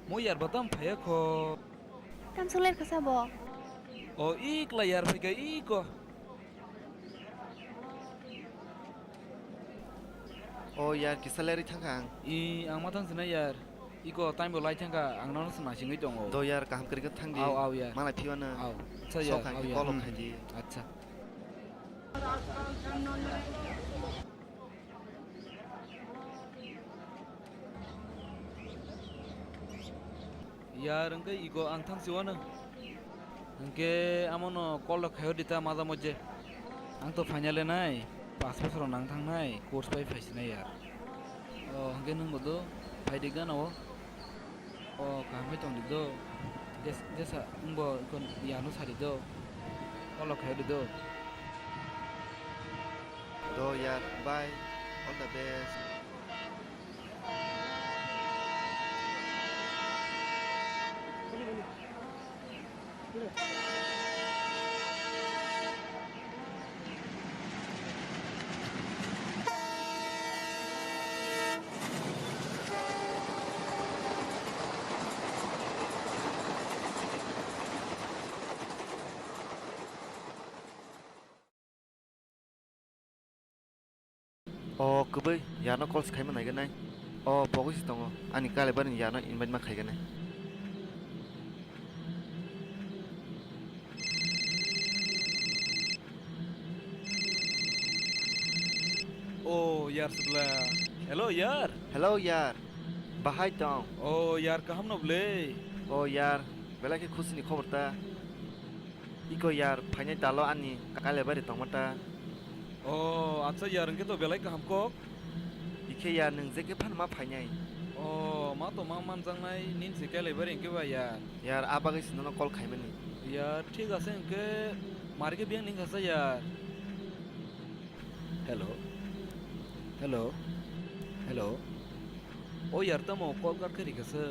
Mo yar batam phaya kho. Tam sulai khasa bo. O ikla yar phai ka iko. O yar kisa leri thangkha ang. I ang ma thang sina yar. Iko time bo lai thangkha ang nono sna singwi tongo. Do yar kaham kwrwi khe thang di. Au, au, yar. Malai phiya na. Au. Acha, yar, sok ang au, khe yar. Kolok khai di. Acha. Yar, hwnkhe ego ang thang siwano. Hwnkhe amono call rok khaio dita maja moje. Ang to final nai, pass bosor nang thangnai, course bai phaisinai yar. O, hwnkhe nwng bo do, phai di gana o. O, kaham khe tong di do. Des-, desa, nwng bo iko yano sari do. Call rok khaio di do. Do yar, bye. All the best. O kwbwi, yarno call se khaima naiganai. O pogwi se tongo, ani kailaibari ni yarno invite ma khaiganai. O yar sibla. Hello yar. Hello yar. Bahai tong? O yar, kaham no ble? O yar, belai khe khusi ni khobor ta. Iko yar, phainai talo ani kailaibari tongma ta. O, acha yar, hwnkhe to belai kaham kok. Ikhe yar, nwng je khe phano ma phainai. O, ma to ma manjaknai, nini se kailaibari hwnkhe ba yar. Yar, a bagwi se nono call khaimani. Yar, thik ase hwnkhe, mari khe biyang ning khasa yar. Hello. Hello. Hello. O yar, tamo call kat khe rikha se.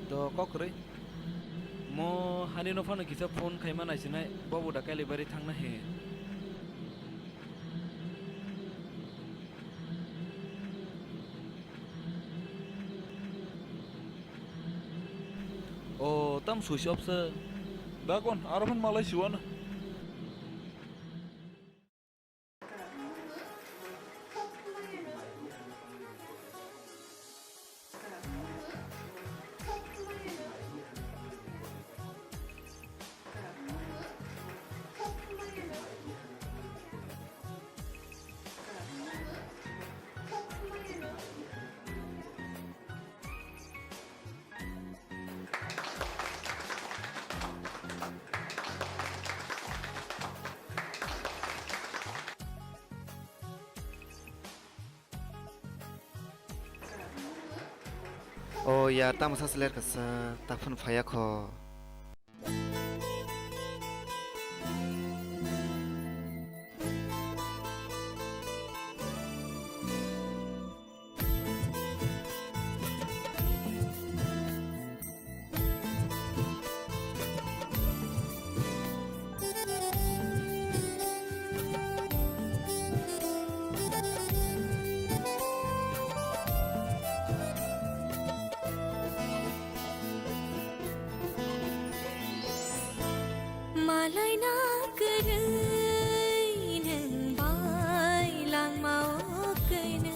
Do kok kwrwi. Mo hani no phano kisa phone khaima naisinai, bobo da kailaibari thangna he. O, tam switch off se. Dagon, aro phano malai siwano. O ya, tamo sa seler kasa, tak phun phaya kho. Malaina kwrwi nwng bai langma o kwnwi.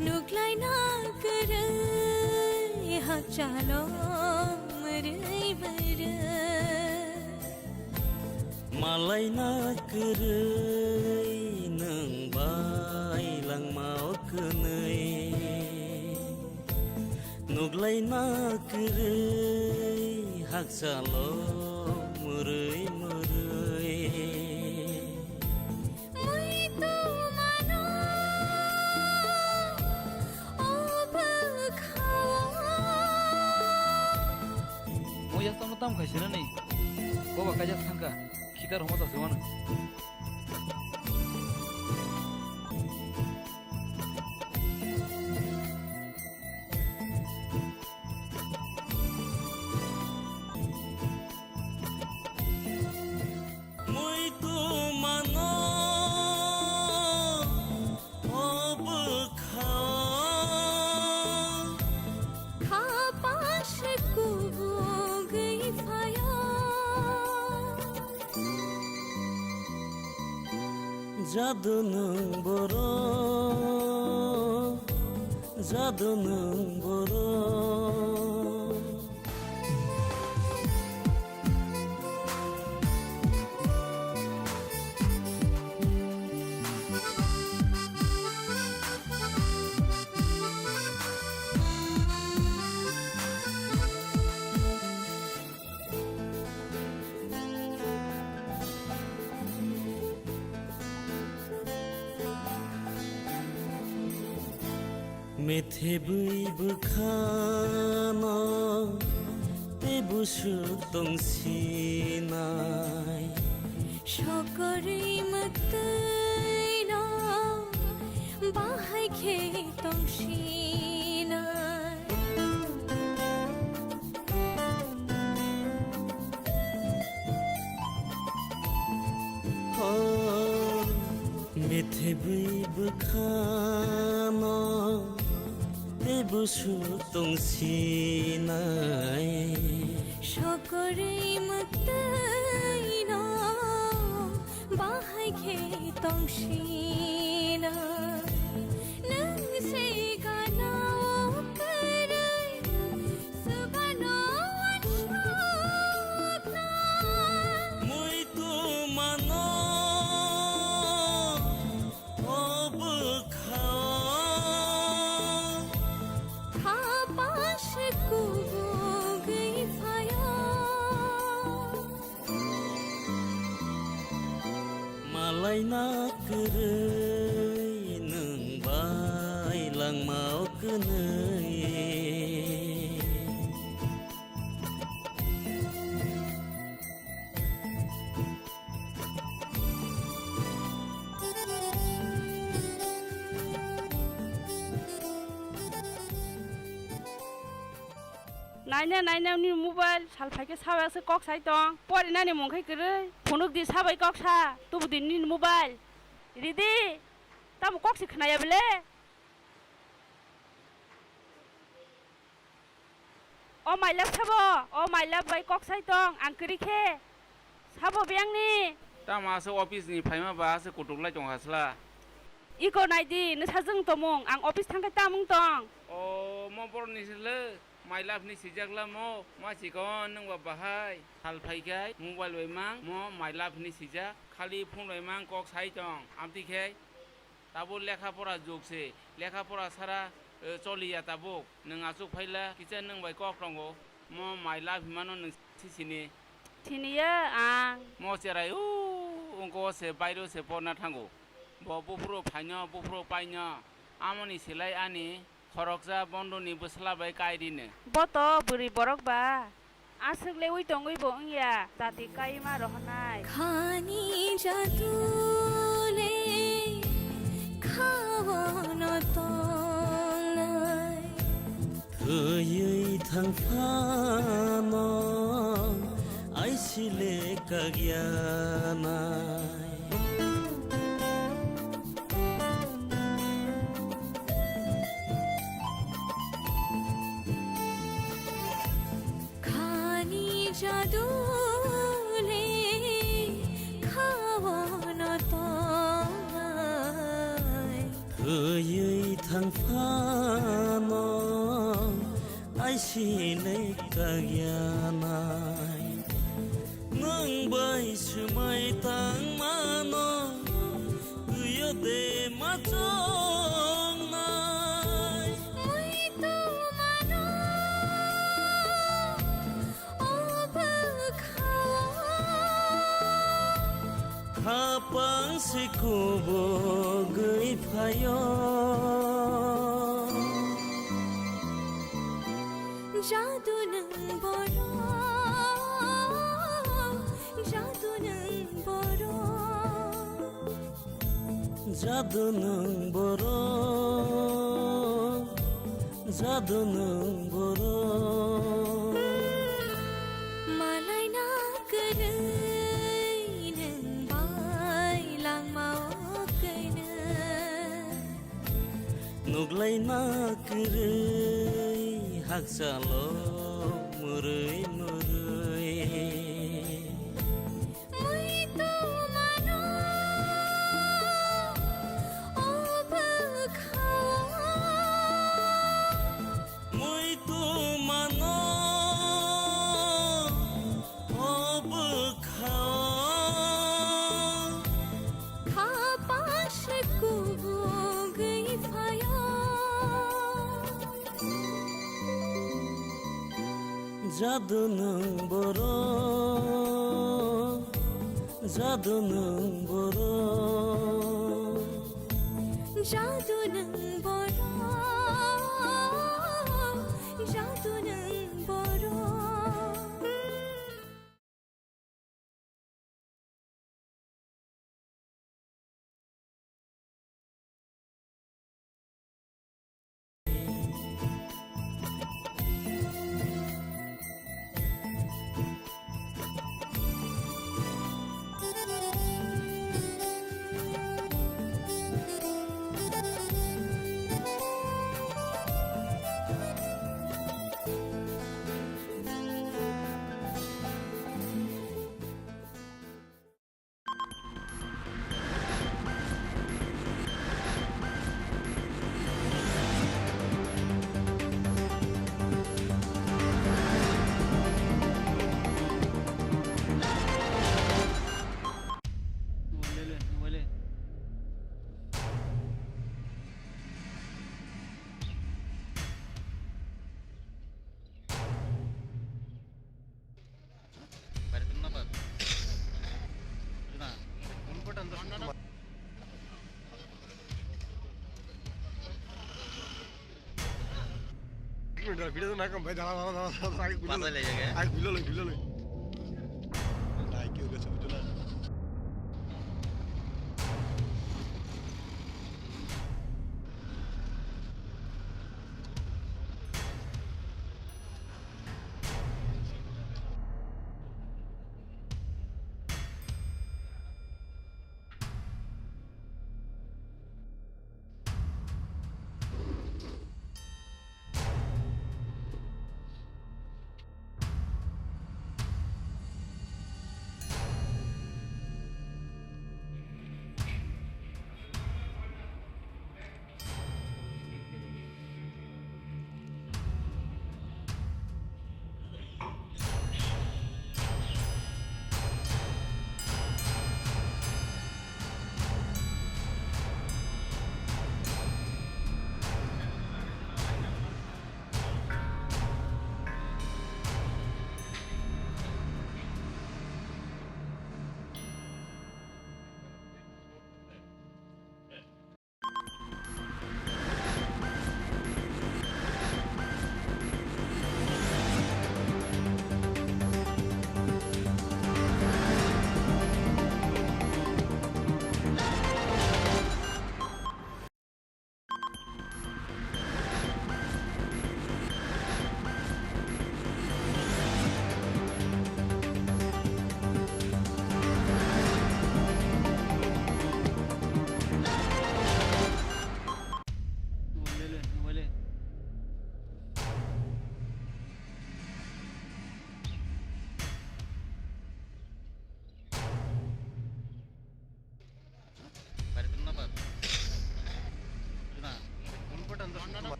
Nuklaina kwrwi hakchalo mwrwi mwrwi. Malaina kwrwi nwng bai langma o kwnwi. Nuklaina kwrwi hakchalo mwrwi mwrwi. Muitu mano o bwkhao. Mo yaksano tam khai sinani. Boba kaijak thangkha. Khitar homa ta se mano. Muitu mano o bwkhao. Kha pas kubugwi phaio. Jadu nwng borok, jadu nwng borok. Methebwi bwkhano tei busuk tong sinai. Sokorwi mwktwino bahai khe tong sinai. Methebwi bwkhano tei busuk tong sinai. Sokorwi mwktwino bahai khe tong sinai. Nwng se gana o kwrwi. Subano wansukna. Muitu mano o bwkhao. Kha pas kubugwi phaio. Malaina kwrwi nwng bai langma o kwnwi. Naina naina nini mobile sal phaikhe sabai se kok sai tong. Pori nani mungkhai kwrwi. Phunuk di sabai kok sa. Tubu di nini mobile. Ridi. Tamo kok se khnaya bele. O my love sabo. O my love bai kok sai tong. Ang kwrwi khe. Sabo biyangni. Tamo aswk office ni phaima ba aswk kutuk lai tong hasla. Iko naidi, nwsajwng tomung, ang office thangkhe tamung tong. O, mo borok ni sile, my love ni sijak la mo, ma chikon nwng ba bahai. Sal phaikhai, mobile bai mang, mo my love ni sijak, khali phone bai mang kok sai tong, amtwi khe. Tabuk lekha pora jug se, lekha pora sara, eh, choliya tabuk. Nwng achuk phaila, kisa nwng bai kok tongo. Mo my love himano nwng si sini. Siniya ang. Mo cherai o, ungko se bairo se porna thango. Bo buphuru phaino, buphuru paino. Amoni silai ani Khoroksa Bondoni bwsla bai kai rino. Bo to bwrwi borok ba? Aswk le ui tongwi bo wngya, jati kaima rohornai. Khani jadu le khaono tongnai. Thwiwi thang phano aisi le kagyanai. Khani jadu le khaono tongnai. Thwiwi thang phano aisi le kagyanai. Nwng bai swmai tang mano, twiyo de ma chongnai. Muitu mano, o bwkhao. Khapang se kubugwi phaio. Jadu nwng borok, jadu nwng borok. Jadu nwng borok, jadu nwng borok. Malaina kwrwi nwng bai langma o kwnwi. Nuklaina kwrwi hakchalo mwrwi mwrwi. Muitu mano, o bwkhao. Muitu mano, o bwkhao. Khapang se kubugwi phaio. Jadu nwng borok, jadu nwng borok. Jadu nwng borok, jadu nwng borok. Video na kam bhai, dala, dala, dala, dala, aage gulo le, aage gulo le, gulo le. Aage gulo le.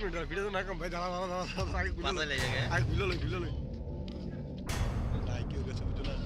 Video tu nakam bhai, dala, dala, dala, dala, ai gulo. Pasai lei jaga. Ai gulo lei, gulo lei. Ai kyo ke sabtu na.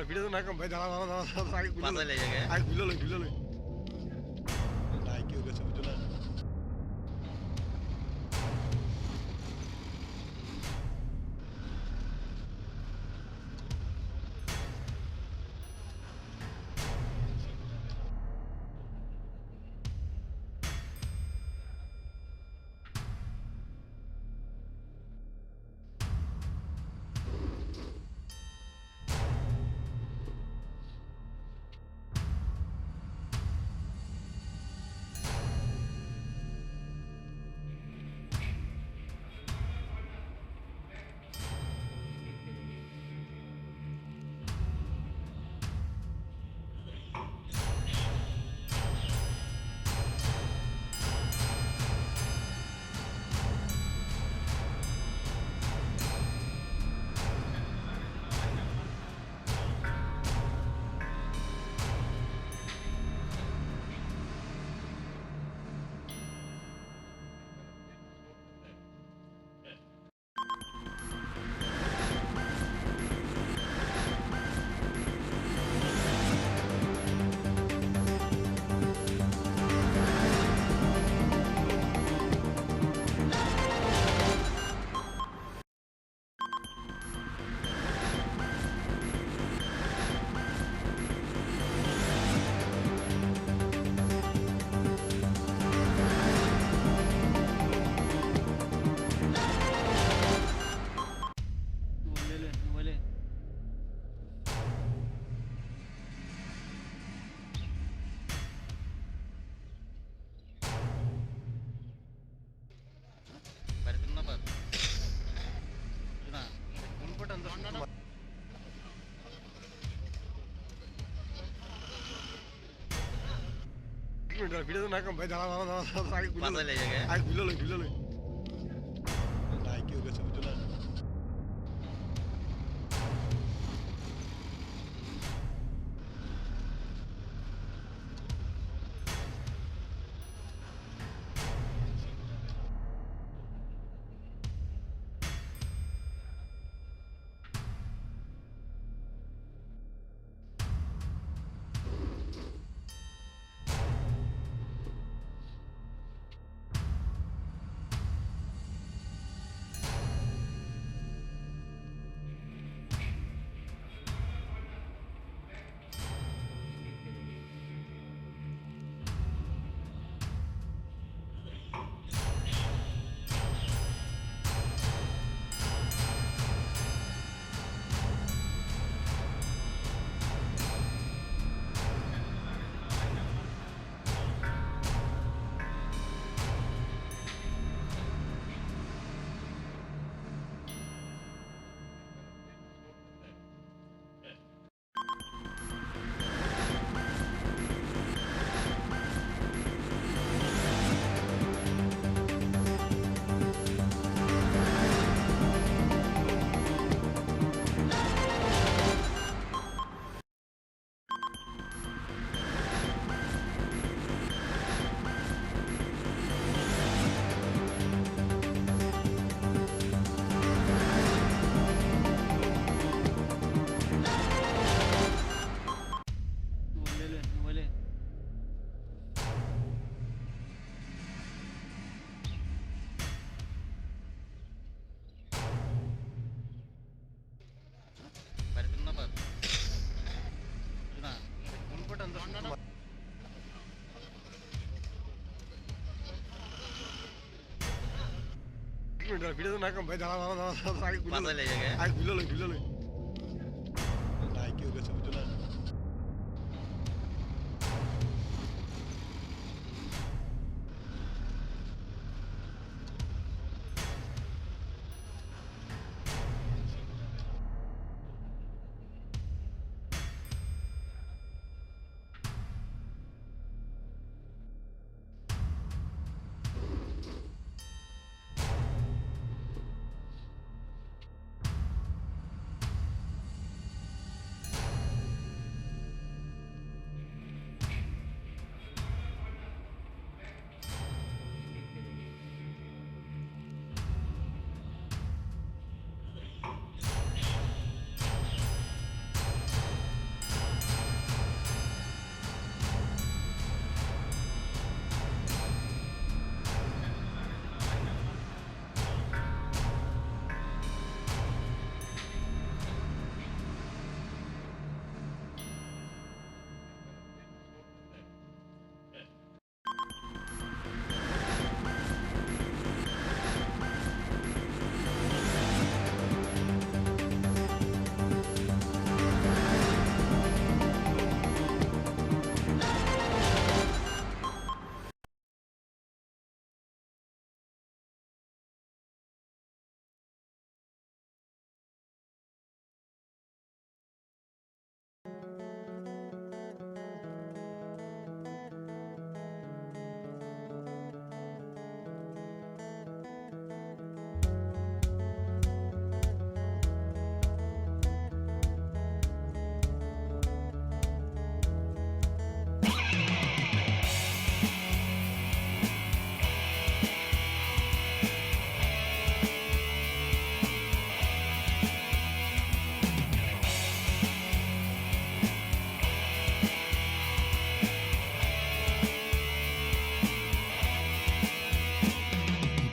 Video tu nakam bhai, dala, dala, dala, dala, ai gulo. Pasai lei jaga. Ai gulo lei, gulo lei. Ai kyo ke sabtu na. Video tu nakam bhai, dala, dala, dala, dala, ai gulo. Pasai lei jaga. Ai gulo lei, gulo lei. Ai kyo ke sabtu na. Video tu nakam bhai, dala, dala, dala, dala, ai gulo. Pasai le jaga. Ai gulo le, gulo le. Dai kyo ke sabtu na.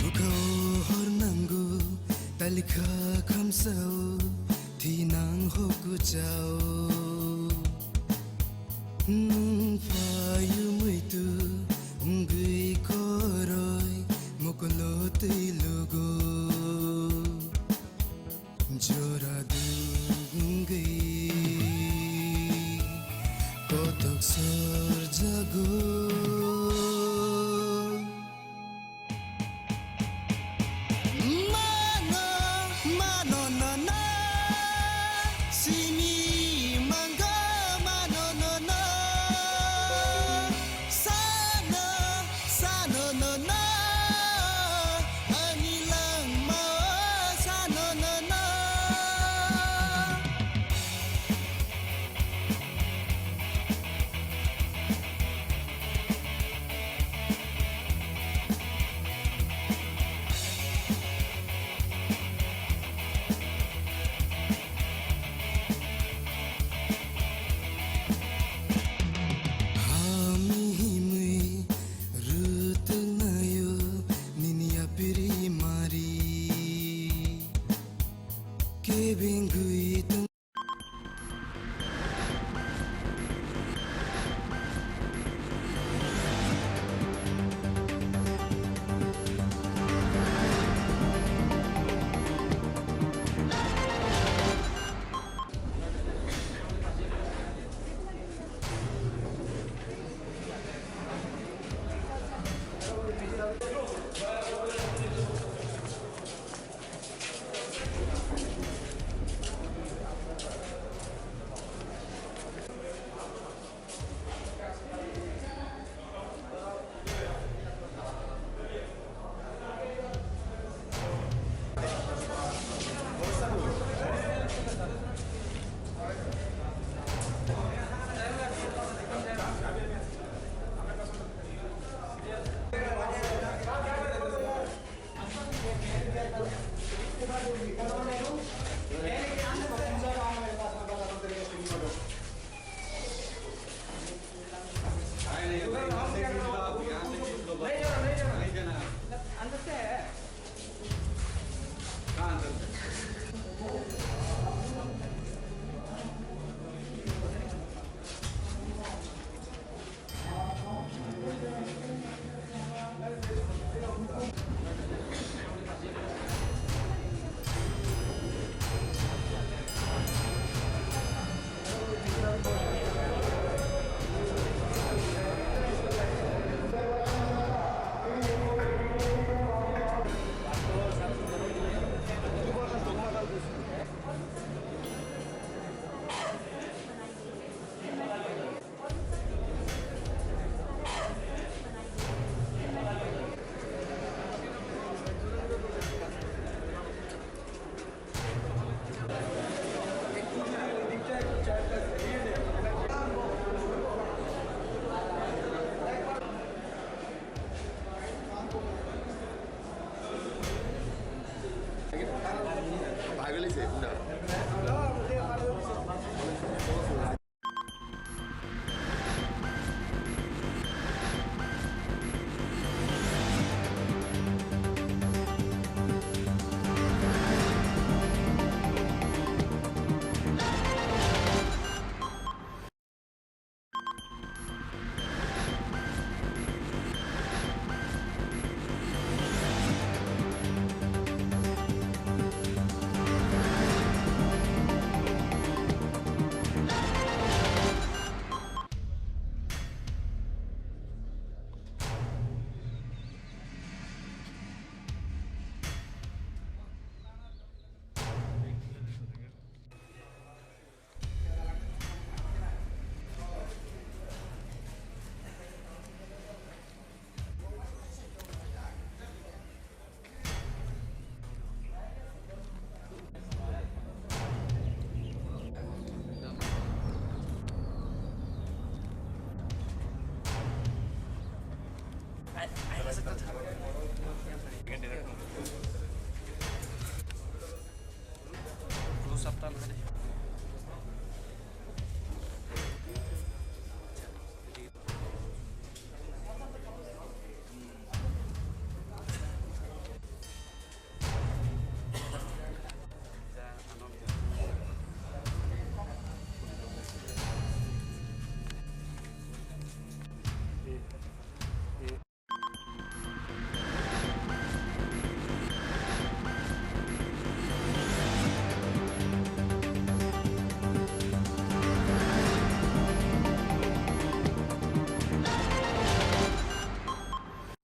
Bwkhao hor nango, talikha khamsao, thinang hokuchao. Nwng phaiywi muitu wngwi koroi, mokolo twi lugo. Jora dugwi kotok sorjago. Mano, mano, no, no. Simi mangga, mano, no, no. Sano, sano, no, no. Ani langma, sano, no, no.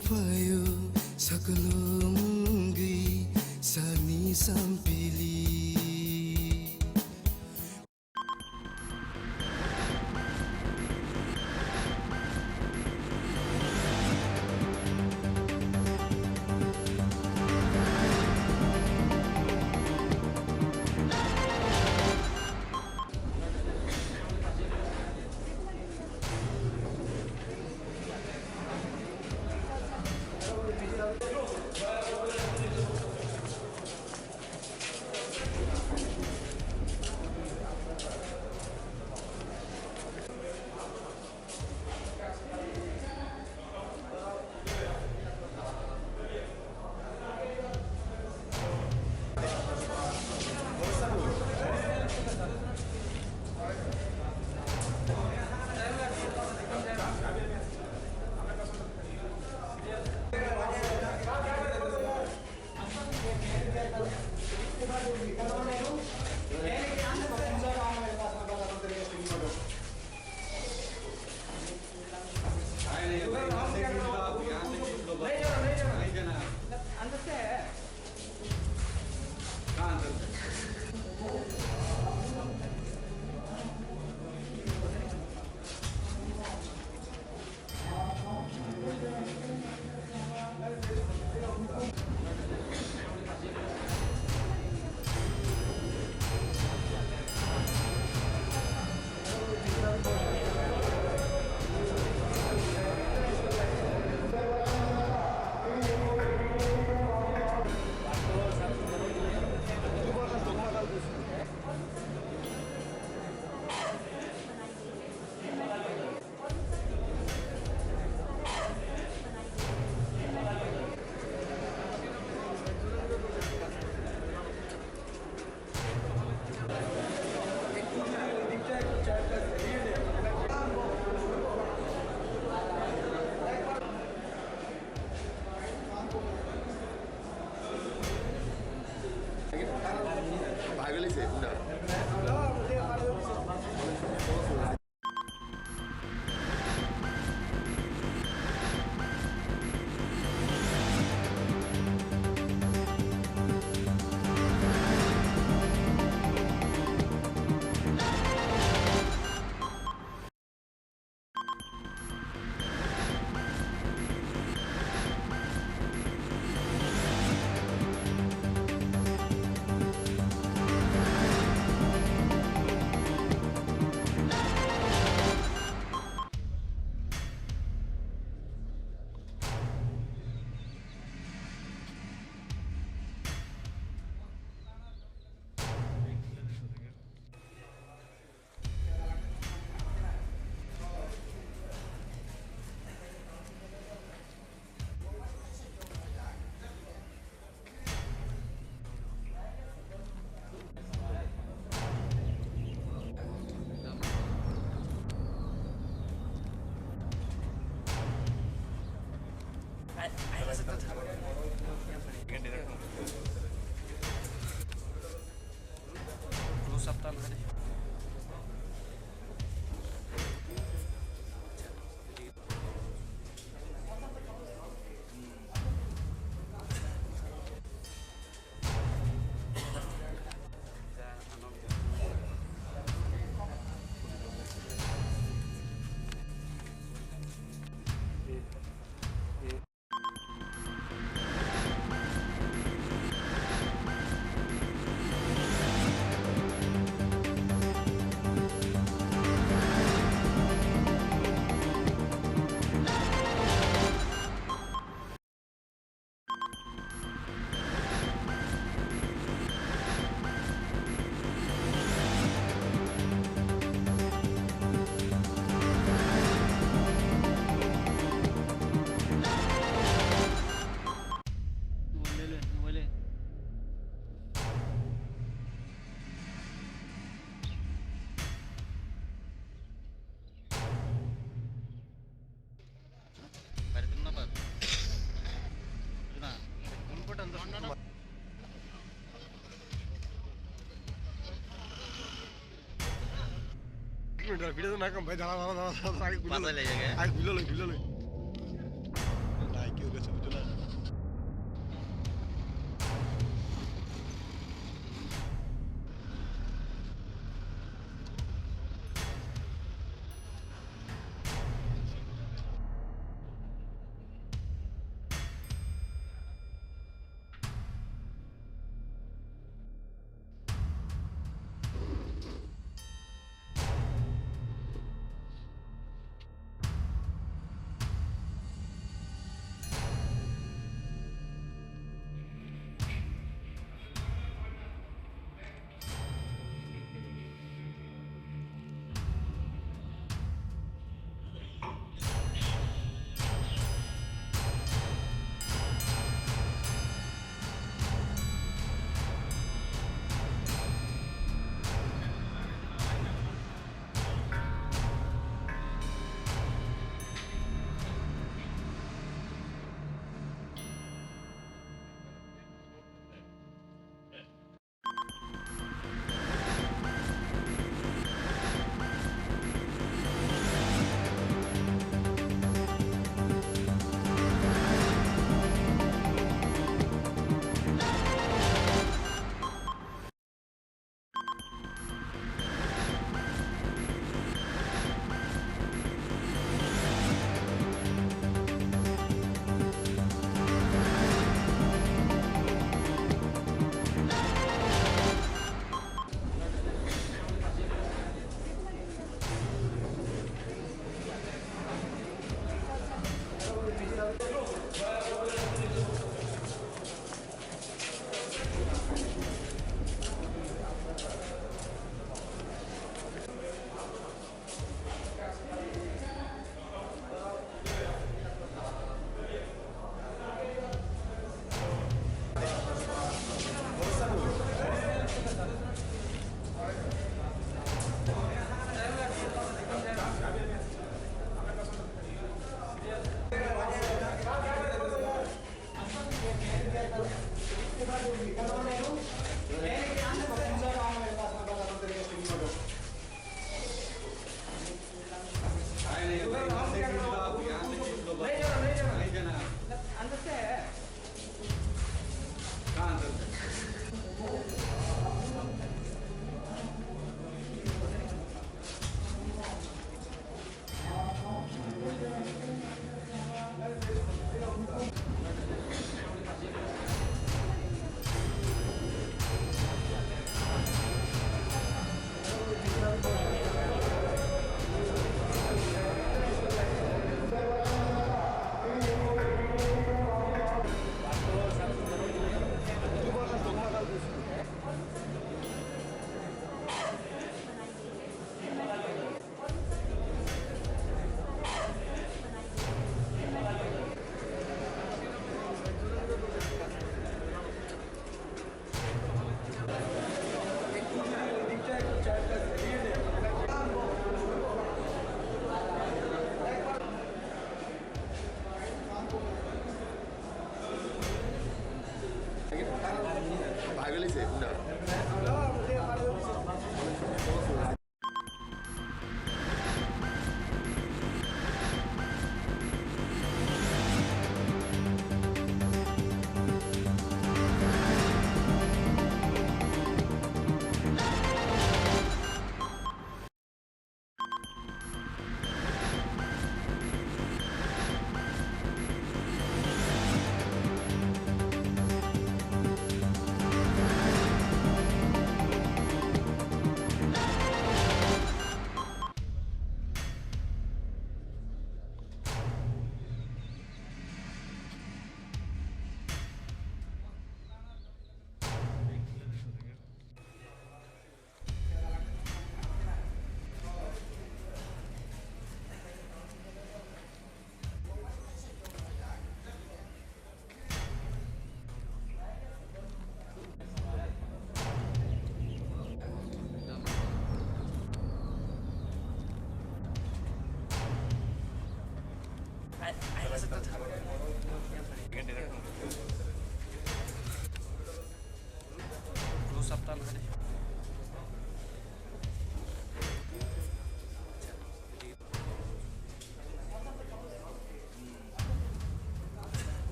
Phaio sakalo mungwi sani sampili. Video na kam bhai, dala, dala, dala, dala, dala, Pasai lai jage. Ai, bilo loi, bilo loi. Dai, kyo ke sabto na.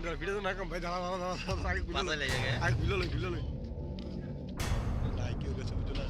Video tu nakam bhai, dala, dala, dala, dala, ai gulo. Pasai lei jaga. Ai gulo lei, gulo lei. Like you guys, betul lah.